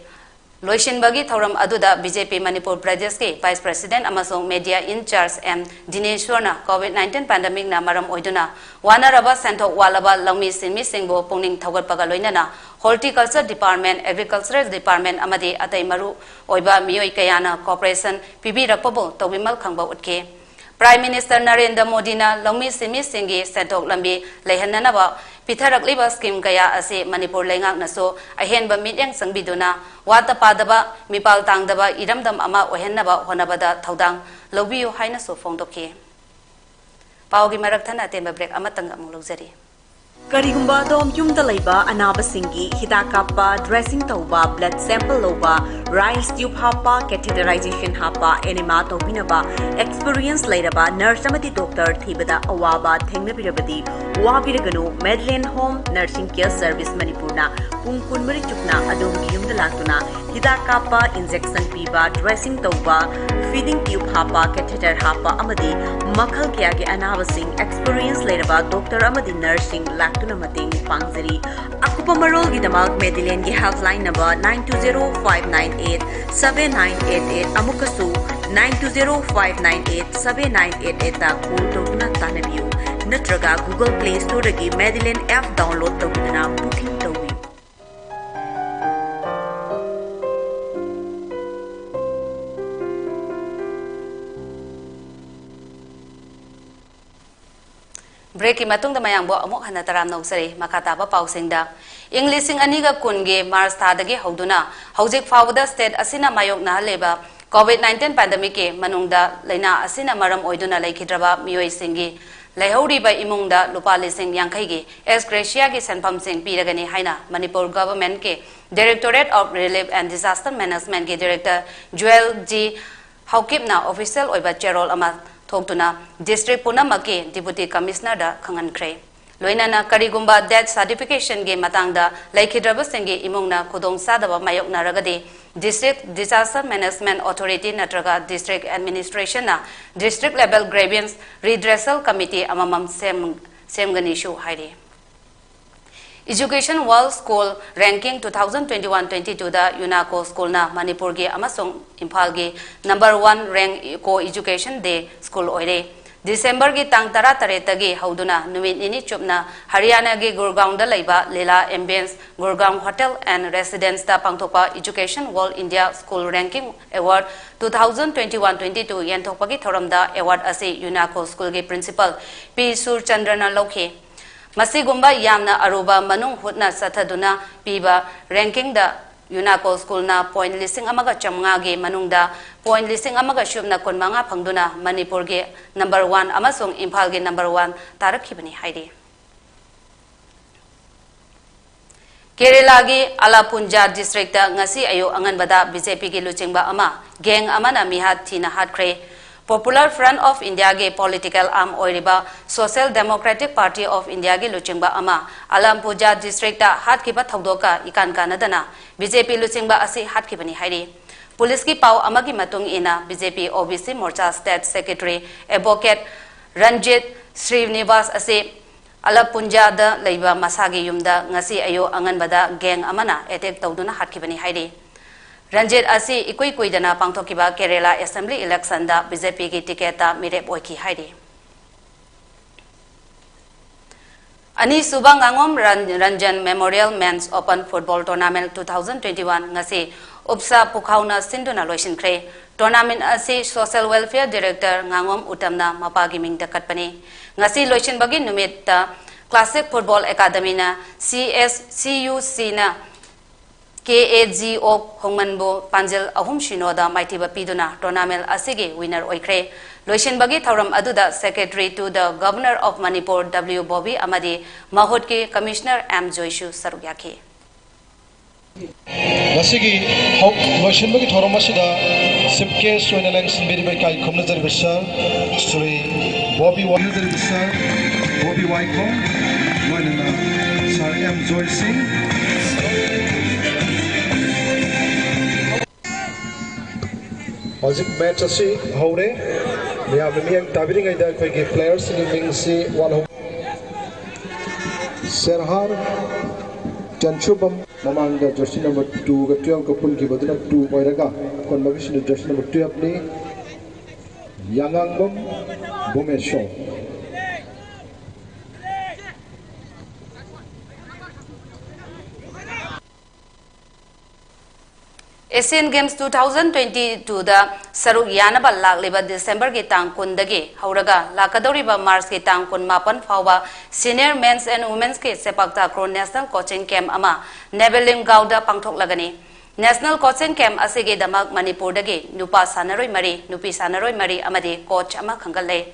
ꯂꯣꯏꯁꯤꯟꯕꯒꯤ ꯊꯧꯔꯝ ꯑꯗꯨꯗ ꯕꯤ ꯖꯦ ꯄꯤ ꯃꯅꯤꯄꯨꯔ ꯄ꯭ꯔꯗꯦꯁꯀꯤ Vice President ꯑꯃꯁꯨꯡ Media in Charge ꯑꯦꯝ ꯗꯤꯅꯦꯁ꯭ꯋꯔꯅ COVID nineteen pandemicꯅ ꯃꯔꯝ ꯑꯣꯏꯗꯨꯅ ꯋꯥꯅꯔꯕ ꯁꯦꯟꯊꯣꯛ ꯋꯥꯠꯂꯕ ꯂꯧꯃꯤ ꯁꯤꯟꯃꯤꯁꯤꯡꯕꯨ ꯄꯨꯛꯅꯤꯡ ꯊꯧꯒꯠꯄꯒ ꯂꯣꯏꯅꯅ Horticulture Department, Agricultural Department ꯑꯃꯗꯤ ꯑꯇꯩ ꯃꯔꯨ ꯑꯣꯏꯕ ꯃꯤꯑꯣꯏ ꯀꯌꯥꯅ cooperation ꯄꯤꯕꯤꯔꯛꯄꯕꯨ ꯇꯧꯕꯤꯃꯜ ꯈꯪꯕ ꯎꯠꯈꯤ꯫ Prime Minister ꯅꯔꯦꯟꯗ꯭ꯔ ꯃꯣꯗꯤꯅ ꯂꯧꯃꯤ ꯁꯤꯟꯃꯤꯁꯤꯡꯒꯤ ꯁꯦꯟꯊꯣꯛ ꯂꯝꯕꯤ ꯂꯩꯍꯟꯅꯅꯕ ꯄꯤꯊꯔꯛꯂꯤꯕ scheme ꯀꯌꯥ ꯑꯁꯤ ꯃꯅꯤꯄꯨꯔ ꯂꯩꯉꯥꯛꯅꯁꯨ ꯑꯍꯦꯟꯕ ꯃꯤꯠꯌꯦꯡ ꯆꯪꯕꯤꯗꯨꯅ ꯋꯥꯠꯇ ꯄꯥꯗꯕ, ꯃꯤꯄꯥꯜ ꯇꯥꯡꯗꯕ ꯏꯔꯝꯗꯝ ꯑꯃ ꯑꯣꯏꯍꯟꯅꯕ ꯍꯣꯠꯅꯕꯗ ꯊꯧꯗꯥꯡ ꯂꯧꯕꯤꯌꯨ ꯍꯥꯏꯅꯁꯨ ꯐꯣꯡꯗꯣꯛꯈꯤ꯫ ꯄꯥꯎꯒꯤ ꯃꯔꯛ ꯊꯠꯅ ꯑꯇꯦꯟꯕ break ꯑꯃꯇꯪ ꯑꯃꯨꯛ ꯂꯧꯖꯔꯤ꯫ ꯀꯔꯤꯒꯨꯝꯕ ꯑꯗꯣꯝ ꯌꯨꯝꯗ ꯂꯩꯕ ꯑꯅꯥꯕꯁꯤꯡꯒꯤ ꯍꯤꯗꯥꯛ ꯀꯥꯞꯄ, dressing ꯇꯧꯕ, blood sample ꯂꯧꯕ, rice tube ꯍꯥꯞꯄ, catheterization ꯍꯥꯞꯄ, enema ꯇꯧꯕꯤꯅꯕ experience ꯂꯩꯔꯕ nurse ꯑꯃꯗꯤ doctor ꯊꯤꯕꯗ ꯑꯋꯥꯕ ꯊꯦꯡꯅꯕꯤꯔꯕꯗꯤ ꯋꯥꯕꯤꯔꯒꯅꯨ꯫ Madeline Home Nursing Care Service ꯃꯅꯤꯄꯨꯔꯅ ꯄꯨꯡ ꯀꯨꯟꯃꯔꯤ ꯆꯨꯞꯅ ꯑꯗꯣꯝꯒꯤ ꯌꯨꯝꯗ ꯂꯥꯛꯇꯨꯅ ꯍꯤꯗꯥꯛ ꯀꯥꯞꯄ, injection ꯄꯤꯕ, dressing ꯇꯧꯕ, feeding tube ꯍꯥꯞꯄ, catheter ꯍꯥꯞꯄ ꯑꯃꯗꯤ ꯃꯈꯜ ꯀꯌꯥꯒꯤ ꯑꯅꯥꯕꯁꯤꯡ experience ꯂꯩꯔꯕ doctor ꯑꯃꯗꯤ nurseꯁꯤꯡ ꯂꯥꯛꯇꯨꯅ ꯃꯇꯦꯡ ꯄꯥꯡꯖꯔꯤ꯫ ꯑꯀꯨꯞꯄ ꯃꯔꯣꯜꯒꯤꯗꯃꯛ Madelineꯒꯤ helpline number nine two zero five nine eight seven nine eight eight, ꯑꯃꯨꯛꯀꯁꯨ nine two zero five nine eight seven nine eight eightꯇ call ꯇꯧꯗꯨꯅ ꯇꯥꯟꯅꯕꯤꯌꯨ, ꯅꯠꯇ꯭ꯔꯒ Google Play Storeꯗꯒꯤ Madeline app download ꯇꯧꯕꯤꯗꯨꯅ booking ꯇꯧꯕꯤꯌꯨ꯫ Breakꯀꯤ ꯃꯇꯨꯡꯗ ꯃꯌꯥꯝꯕꯨ ꯑꯃꯨꯛ ꯍꯟꯅ ꯇꯔꯥꯝꯅ ꯑꯣꯛꯆꯔꯤ꯫ ꯃꯈꯥ ꯇꯥꯕ ꯄꯥꯎꯁꯤꯡꯗ, ꯏꯪ ꯂꯤꯁꯤꯡ ꯑꯅꯤꯒ ꯀꯨꯟꯒꯤ March ꯊꯥꯗꯒꯤ ꯍꯧꯗꯨꯅ ꯍꯧꯖꯤꯛ ꯐꯥꯎꯕꯗ state ꯑꯁꯤꯅ ꯃꯥꯌꯣꯛꯅꯍꯜꯂꯤꯕ COVID nineteen pandemicꯀꯤ ꯃꯅꯨꯡꯗ ꯂꯥꯏꯅꯥ ꯑꯁꯤꯅ ꯃꯔꯝ ꯑꯣꯏꯗꯨꯅ ꯂꯩꯈꯤꯗ꯭ꯔꯕ ꯃꯤꯑꯣꯏꯁꯤꯡꯒꯤ ꯂꯩꯍꯧꯔꯤꯕ ꯏꯃꯨꯡꯗ ꯂꯨꯄꯥ ꯂꯤꯁꯤꯡ ꯌꯥꯡꯈꯩꯒꯤ ex gratiaꯒꯤ ꯁꯦꯟꯐꯝꯁꯤꯡ ꯄꯤꯔꯒꯅꯤ ꯍꯥꯏꯅ ꯃꯅꯤꯄꯨꯔ governmentꯀꯤ Directorate of Relief and Disaster Managementꯀꯤ director ꯖꯨꯋꯦꯜ ꯖꯤ ꯍꯧꯀꯤꯞꯅ official ꯑꯣꯏꯕ ꯆꯦꯔꯣꯜ ꯑꯃ ꯊꯣꯛꯇꯨꯅ district ꯄꯨꯝꯅꯃꯛꯀꯤ deputy commissionerꯗ ꯈꯪꯍꯟꯈ꯭ꯔꯦ꯫ ꯂꯣꯏꯅꯅ ꯀꯔꯤꯒꯨꯝꯕ death certificationꯒꯤ ꯃꯇꯥꯡꯗ ꯂꯩꯈꯤꯗ꯭ꯔꯕꯁꯤꯡꯒꯤ ꯏꯃꯨꯡꯅ ꯈꯨꯗꯣꯡꯆꯥꯗꯕ ꯃꯥꯌꯣꯛꯅꯔꯒꯗꯤ, district disaster management authority ꯅꯠꯇ꯭ꯔꯒ district administrationꯅ district level grievance redressal committee ꯑꯃꯃꯝ ꯁꯦꯝ-, ꯁꯦꯝꯒꯅꯤꯁꯨ ꯍꯥꯏꯔꯤ꯫ Education World School Ranking two thousand twenty-one twenty-twoꯗ ꯌꯨꯅꯥꯀꯣ schoolꯅ ꯃꯅꯤꯄꯨꯔꯒꯤ ꯑꯃꯁꯨꯡ ꯏꯝꯐꯥꯜꯒꯤ number one rank co-education day school ꯑꯣꯏꯔꯦ꯫ ꯗꯤꯁꯦꯝꯕꯔꯒꯤ ꯇꯥꯡ ꯇꯔꯥꯇꯔꯦꯠꯇꯒꯤ ꯍꯧꯗꯨꯅ ꯅꯨꯃꯤꯠ ꯅꯤꯅꯤ ꯆꯨꯞꯅ ꯍꯔꯤꯌꯥꯅꯥꯒꯤ ꯒꯨꯔꯒꯥꯎꯟꯗ ꯂꯩꯕ ꯂꯤꯂꯥ ꯑꯦꯝꯕꯤꯌꯟꯁ ꯒꯨꯔꯒꯥꯎꯟ ꯍꯣꯇꯦꯜ ꯑꯦꯟ ꯔꯦꯁꯤꯗꯦꯟꯁꯇ ꯄꯥꯡꯊꯣꯛꯄ Education World India School Ranking Award two thousand twenty-one twenty-two ꯌꯦꯟꯊꯣꯛꯄꯒꯤ ꯊꯧꯔꯝꯗ ꯑꯦꯋꯥꯔꯗ ꯑꯁꯤ ꯌꯨꯅꯥꯀꯣ ꯁ꯭ꯀꯨꯜꯒꯤ ꯄ꯭ꯔꯤꯟꯁꯤꯄꯜ ꯄꯤ ꯁꯨꯔꯆꯟꯗ꯭ꯔꯅ ꯂꯧꯈꯤ꯫ ꯃꯁꯤꯒꯨꯝꯕ ꯌꯥꯝꯅ ꯑꯔꯨꯕ ꯃꯅꯨꯡ ꯍꯨꯠꯅ ꯆꯠꯊꯗꯨꯅ ꯄꯤꯕ ꯔꯦꯡꯀꯤꯡꯗ ꯌꯨꯅꯥꯀꯣ ꯁ꯭ꯀꯨꯜꯅ ꯄꯣꯏꯟꯠ ꯂꯤꯁꯤꯡ ꯑꯃꯒ ꯆꯥꯃꯉꯥꯒꯤ ꯃꯅꯨꯡꯗ ꯄꯣꯏꯟꯠ ꯂꯤꯁꯤꯡ ꯑꯃꯒ ꯁꯨꯞꯅ ꯀꯨꯟꯃꯉꯥ ꯐꯪꯗꯨꯅ ꯃꯅꯤꯄꯨꯔꯒꯤ ꯅꯝꯕꯔ ꯋꯥꯟ ꯑꯃꯁꯨꯡ ꯏꯝꯐꯥꯜꯒꯤ ꯅꯝꯕꯔ ꯋꯥꯟ ꯇꯥꯔꯛꯈꯤꯕꯅꯤ ꯍꯥꯏꯔꯤ꯫ ꯀꯦꯔꯦꯂꯥꯒꯤ ꯑꯂꯥꯄꯨꯟꯖꯥ ꯗꯤꯁꯇ꯭ꯔꯤꯛꯇ ꯉꯁꯤ ꯑꯌꯨꯛ ꯑꯉꯟꯕꯗ ꯕꯤ ꯖꯦ ꯄꯤꯒꯤ ꯂꯨꯆꯤꯡꯕ ꯑꯃ ꯒꯦꯡ ꯑꯃꯅ ꯃꯤꯍꯥꯠ ꯊꯤꯅ ꯍꯥꯠꯈ꯭ꯔꯦ꯫ Popular Front of Indiaꯒꯤ ꯄꯣꯂꯤꯇꯤꯀꯦꯜ ꯑꯥꯔꯝ ꯑꯣꯏꯔꯤꯕ Social Democratic Party of Indiaꯒꯤ ꯂꯨꯆꯤꯡꯕ ꯑꯃ ꯑꯂꯥꯝꯄꯨꯖꯥ ꯗꯤꯁꯇ꯭ꯔꯤꯛꯇ ꯍꯥꯠꯈꯤꯕ ꯊꯧꯗꯣꯛꯀ ꯏꯀꯥꯟ ꯀꯥꯟꯅꯗꯅ ꯕꯤ ꯖꯦ ꯄꯤ ꯂꯨꯆꯤꯡꯕ ꯑꯁꯤ ꯍꯥꯠꯈꯤꯕꯅꯤ ꯍꯥꯏꯔꯤ꯫ ꯄꯨꯂꯤꯁꯀꯤ ꯄꯥꯎ ꯑꯃꯒꯤ ꯃꯇꯨꯡ ꯏꯟꯅ, ꯕꯤ ꯖꯦ ꯄꯤ O B C Morcha state secretary advocate Ranjit Srinibas ꯑꯁꯤ ꯑꯂꯄꯨꯟꯖꯥꯗ ꯂꯩꯕ ꯃꯁꯥꯒꯤ ꯌꯨꯝꯗ ꯉꯁꯤ ꯑꯌꯨꯛ ꯑꯉꯟꯕꯗ ꯒꯦꯡ ꯑꯃꯅ ꯑꯦꯇꯦꯛ ꯇꯧꯗꯨꯅ ꯍꯥꯠꯈꯤꯕꯅꯤ ꯍꯥꯏꯔꯤ꯫ ꯔꯟꯖꯤꯠ ꯑꯁꯤ ꯏꯀꯨꯏ ꯀꯨꯏꯗꯅ ꯄꯥꯡꯊꯣꯛꯈꯤꯕ ꯀꯦꯔꯦꯂꯥ ꯑꯦꯁꯦꯝꯕ꯭ꯂꯤ ꯏꯂꯦꯛꯁꯟꯗ ꯕꯤ ꯖꯦ ꯄꯤꯒꯤ ꯇꯤꯀꯦꯠꯇ ꯃꯤꯔꯦꯞ ꯑꯣꯏꯈꯤ ꯍꯥꯏꯔꯤ꯫ ꯑꯅꯤꯁꯨꯕ ꯉꯥꯉꯣꯝ ꯔꯟ-, Ranjan Memorial Men's Open Football Tournament two thousand twenty-one ꯉꯁꯤ ꯎꯞꯁꯥ ꯄꯨꯈꯥꯎꯅ ꯁꯤꯟꯗꯨꯅ ꯂꯣꯏꯁꯤꯟꯈ꯭ꯔꯦ꯫ Tournament ꯑꯁꯤ Social Welfare Director ꯉꯥꯉꯣꯝ ꯎꯇꯝꯅ ꯃꯄꯥꯒꯤ ꯃꯤꯡꯗ ꯀꯠꯄꯅꯤ꯫ ꯉꯁꯤ ꯂꯣꯏꯁꯤꯟꯕꯒꯤ ꯅꯨꯃꯤꯠꯇ Classic Football Academyꯅ C S C U ꯁꯤꯅ ꯀꯦ ꯑꯦ ꯖꯤ ꯑꯣ ꯈꯣꯡꯃꯟꯕꯨ ꯄꯥꯟꯖꯤꯜ ꯑꯍꯨꯝ ꯁꯤꯅꯣꯗ ꯃꯥꯏꯊꯤꯕ ꯄꯤꯗꯨꯅ tournament ꯑꯁꯤꯒꯤ winner ꯑꯣꯏꯈ꯭ꯔꯦ꯫ ꯂꯣꯏꯁꯤꯟꯕꯒꯤ ꯊꯧꯔꯝ ꯑꯗꯨꯗ Secretary to the Governor of Manipur W Bobby ꯑꯃꯗꯤ ꯃꯍꯨꯠꯀꯤ Commissioner ꯑꯦꯝ ꯖꯣꯏꯁꯨ ꯁꯔꯨꯛ ꯌꯥꯈꯤ꯫ ꯉꯁꯤꯒꯤ ꯍꯧ-, ꯂꯣꯏꯁꯤꯟꯕꯒꯤ ꯊꯧꯔꯝ ꯑꯁꯤꯗ chief guest ꯑꯣꯏꯅ ꯂꯦꯡꯁꯤꯟꯕꯤꯔꯤꯕ ꯏꯀꯥꯏ ꯈꯨꯝꯅꯖꯔꯤꯕ sir ꯁ꯭ꯔꯤ ꯕꯣꯕꯤ ꯋꯥꯏ-, ꯈꯨꯝꯅꯖꯔꯤꯕ sir ꯕꯣꯕꯤ ꯋꯥꯏꯈꯣꯝ, ꯂꯣꯏꯅꯅ sir ꯑꯦꯝ ꯖꯣꯏ ꯁꯤꯡ꯫ ꯍꯧꯖꯤꯛ match ꯑꯁꯤ ꯍꯧꯔꯦ꯫ ꯃꯌꯥꯝꯅ ꯃꯤꯠꯌꯦꯡ ꯇꯥꯕꯤꯔꯤꯉꯩꯗ ꯑꯩꯈꯣꯏꯒꯤ playerꯁꯤꯡꯒꯤ ꯃꯤꯡꯁꯤ ꯋꯥꯠꯍꯧ-, ꯁꯦꯔꯍꯥꯔ ꯆꯟꯁꯨꯕꯝ꯫ ꯃꯃꯥꯡꯗ jersey number twoꯒ twelveꯀ ꯄꯨꯟꯈꯤꯕꯗꯨꯅ two ꯑꯣꯏꯔꯒ ꯑꯀꯣꯟꯕꯒꯤꯁꯤꯅ jersey number twelveꯅꯤ꯫ ꯌꯥꯉꯥꯡꯕꯝ ꯕꯨꯃꯦꯁꯣꯔ꯫ Asian Games two thousand twenty-two ꯗ ꯁꯔꯨꯛ ꯌꯥꯅꯕ ꯂꯥꯛꯂꯤꯕ ꯗꯤꯁꯦꯝꯕꯔꯒꯤ ꯇꯥꯡ ꯀꯨꯟꯗꯒꯤ ꯍꯧꯔꯒ ꯂꯥꯛꯀꯗꯧꯔꯤꯕ ꯃꯥꯔꯆꯀꯤ ꯇꯥꯡ ꯀꯨꯟꯃꯥꯄꯟ ꯐꯥꯎꯕ Senior Men's and Women's ꯀꯤ ꯁꯦꯄꯥꯛ ꯇꯥꯀ꯭ꯔꯣ National Coaching Camp ꯑꯃ ꯅꯦꯕꯦꯂꯤꯝꯒꯥꯎꯗ ꯄꯥꯡꯊꯣꯛꯂꯒꯅꯤ꯫ National Coaching Camp ꯑꯁꯤꯒꯤꯗꯃꯛ ꯃꯅꯤꯄꯨꯔꯗꯒꯤ ꯅꯨꯄꯥ ꯁꯥꯟꯅꯔꯣꯏ ꯃꯔꯤ, ꯅꯨꯄꯤ ꯁꯥꯟꯅꯔꯣꯏ ꯃꯔꯤ ꯑꯃꯗꯤ coach ꯑꯃ ꯈꯟꯒꯠꯂꯦ꯫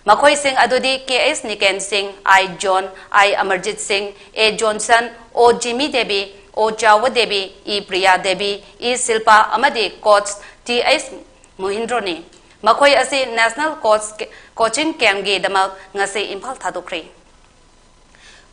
ꯃꯈꯣꯏꯁꯤꯡ ꯑꯗꯨꯗꯤ ꯀꯦ ꯑꯦꯁ ꯅꯤꯀꯦꯟ ꯁꯤꯡ, ꯑꯥꯏ ꯖꯣꯟ, ꯑꯥꯏ ꯑꯃꯔꯖꯤꯠ ꯁꯤꯡ, ꯑꯦ ꯖꯣꯟꯁꯟ, ꯑꯣ ꯖꯤꯃꯤ ꯗꯦꯕꯤ, ꯑꯣ ꯆꯥꯎꯕ ꯗꯦꯕꯤ, ꯏ ꯄ꯭ꯔꯤꯌꯥ ꯗꯦꯕꯤ, ꯏ ꯁꯤꯜꯄꯥ ꯑꯃꯗꯤ coach ꯇꯤ ꯑꯩꯆ ꯃꯣꯍꯤꯟꯗ꯭ꯔꯣꯅꯤ꯫ ꯃꯈꯣꯏ ꯑꯁꯤ National Coach, Coaching Camp ꯒꯤꯗꯃꯛ ꯉꯁꯤ ꯏꯝꯐꯥꯜ ꯊꯥꯗꯣꯛꯈ꯭ꯔꯦ꯫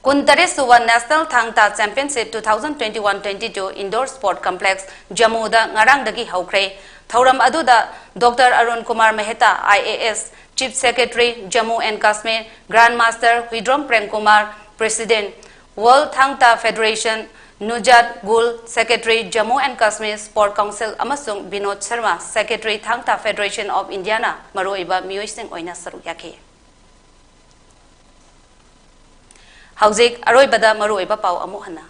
ꯀꯨꯟꯇꯔꯦꯠ ꯁꯨꯕ National Thang Ta Championship two thousand twenty-one twenty-two Indoor Sport Complex ꯖꯝꯃꯨꯗ ꯉꯔꯥꯡꯗꯒꯤ ꯍꯧꯈ꯭ꯔꯦ꯫ ꯊꯧꯔꯝ ꯑꯗꯨꯗ Doctor Arun Kumar Mehta, I A S, Chief Secretary, Jammu and Kashmir, Grand Master Huidrom Prem Kumar, President, World Thang Ta Federation, ꯅꯨꯖꯥꯠ ꯒꯨꯜ, Secretary, Jammu and Kashmir Sport Council, ꯑꯃꯁꯨꯡ Vinod Sharma, Secretary, Thang Ta Federation of India ꯅ ꯃꯔꯨꯑꯣꯏꯕ ꯃꯤꯑꯣꯏꯁꯤꯡ ꯑꯣꯏꯅ ꯁꯔꯨꯛ ꯌꯥꯈꯤ꯫ ꯍꯧꯖꯤꯛ ꯑꯔꯣꯏꯕꯗ ꯃꯔꯨꯑꯣꯏꯕ ꯄꯥꯎ ꯑꯃꯨꯛ ꯍꯟꯅ꯫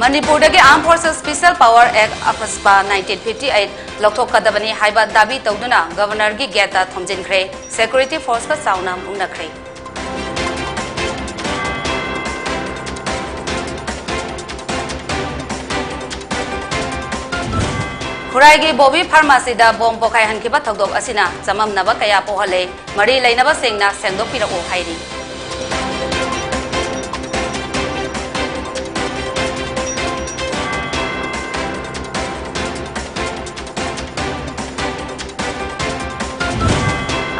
ꯃꯅꯤꯄꯨꯔꯗꯒꯤ Armed Forces Special Power Act, ꯑꯐꯁꯄꯥ nineteen fifty eight ꯂꯧꯊꯣꯛꯀꯗꯕꯅꯤ ꯍꯥꯏꯕ ꯗꯥꯕꯤ ꯇꯧꯗꯨꯅ Governor ꯒꯤ gate ꯇ ꯊꯣꯝꯖꯤꯟꯈ꯭ꯔꯦ꯫ Security force ꯀ ꯆꯥꯎꯅ ꯃꯨꯛꯅꯈ꯭ꯔꯦ꯫ ꯈꯨꯔꯥꯏꯒꯤ ꯕꯣꯕꯤ ꯐꯥꯔꯃꯥꯁꯤꯗ ꯕꯣꯝ ꯄꯣꯈꯥꯏꯍꯟꯈꯤꯕ ꯊꯧꯗꯣꯛ ꯑꯁꯤꯅ ꯆꯃꯝꯅꯕ ꯀꯌꯥ ꯄꯣꯛꯍꯜꯂꯦ꯫ ꯃꯔꯤ ꯂꯩꯅꯕꯁꯤꯡꯅ ꯁꯦꯡꯗꯣꯛꯄꯤꯔꯛꯎ ꯍꯥꯏꯔꯤ꯫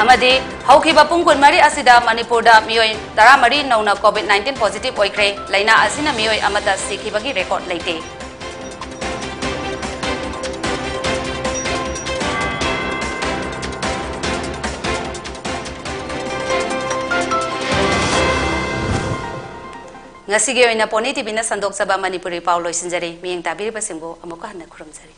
ꯑꯃꯗꯤ ꯍꯧꯈꯤꯕ ꯄꯨꯡ ꯀꯨꯟꯃꯔꯤ ꯑꯁꯤꯗ ꯃꯅꯤꯄꯨꯔꯗ ꯃꯤꯑꯣꯏ ꯇꯔꯥꯃꯔꯤ ꯅꯧꯅ COVID nineteen positive ꯑꯣꯏꯈ꯭ꯔꯦ꯫ ꯂꯥꯏꯅꯥ ꯑꯁꯤꯅ ꯃꯤꯑꯣꯏ ꯑꯃꯠꯇ ꯁꯤꯈꯤꯕꯒꯤ record ꯂꯩꯇꯦ꯫ ꯉꯁꯤꯒꯤ ꯑꯣꯏꯅ Pony TV ꯅ ꯁꯟꯗꯣꯛꯆꯕ ꯃꯅꯤꯄꯨꯔꯤ ꯄꯥꯎ ꯂꯣꯏꯁꯤꯟꯖꯔꯦ꯫ ꯃꯤꯠꯌꯦꯡ ꯇꯥꯕꯤꯔꯤꯕꯁꯤꯡꯕꯨ ꯑꯃꯨꯛꯀ ꯍꯟꯅ ꯈꯨꯔꯨꯝꯖꯔꯤ꯫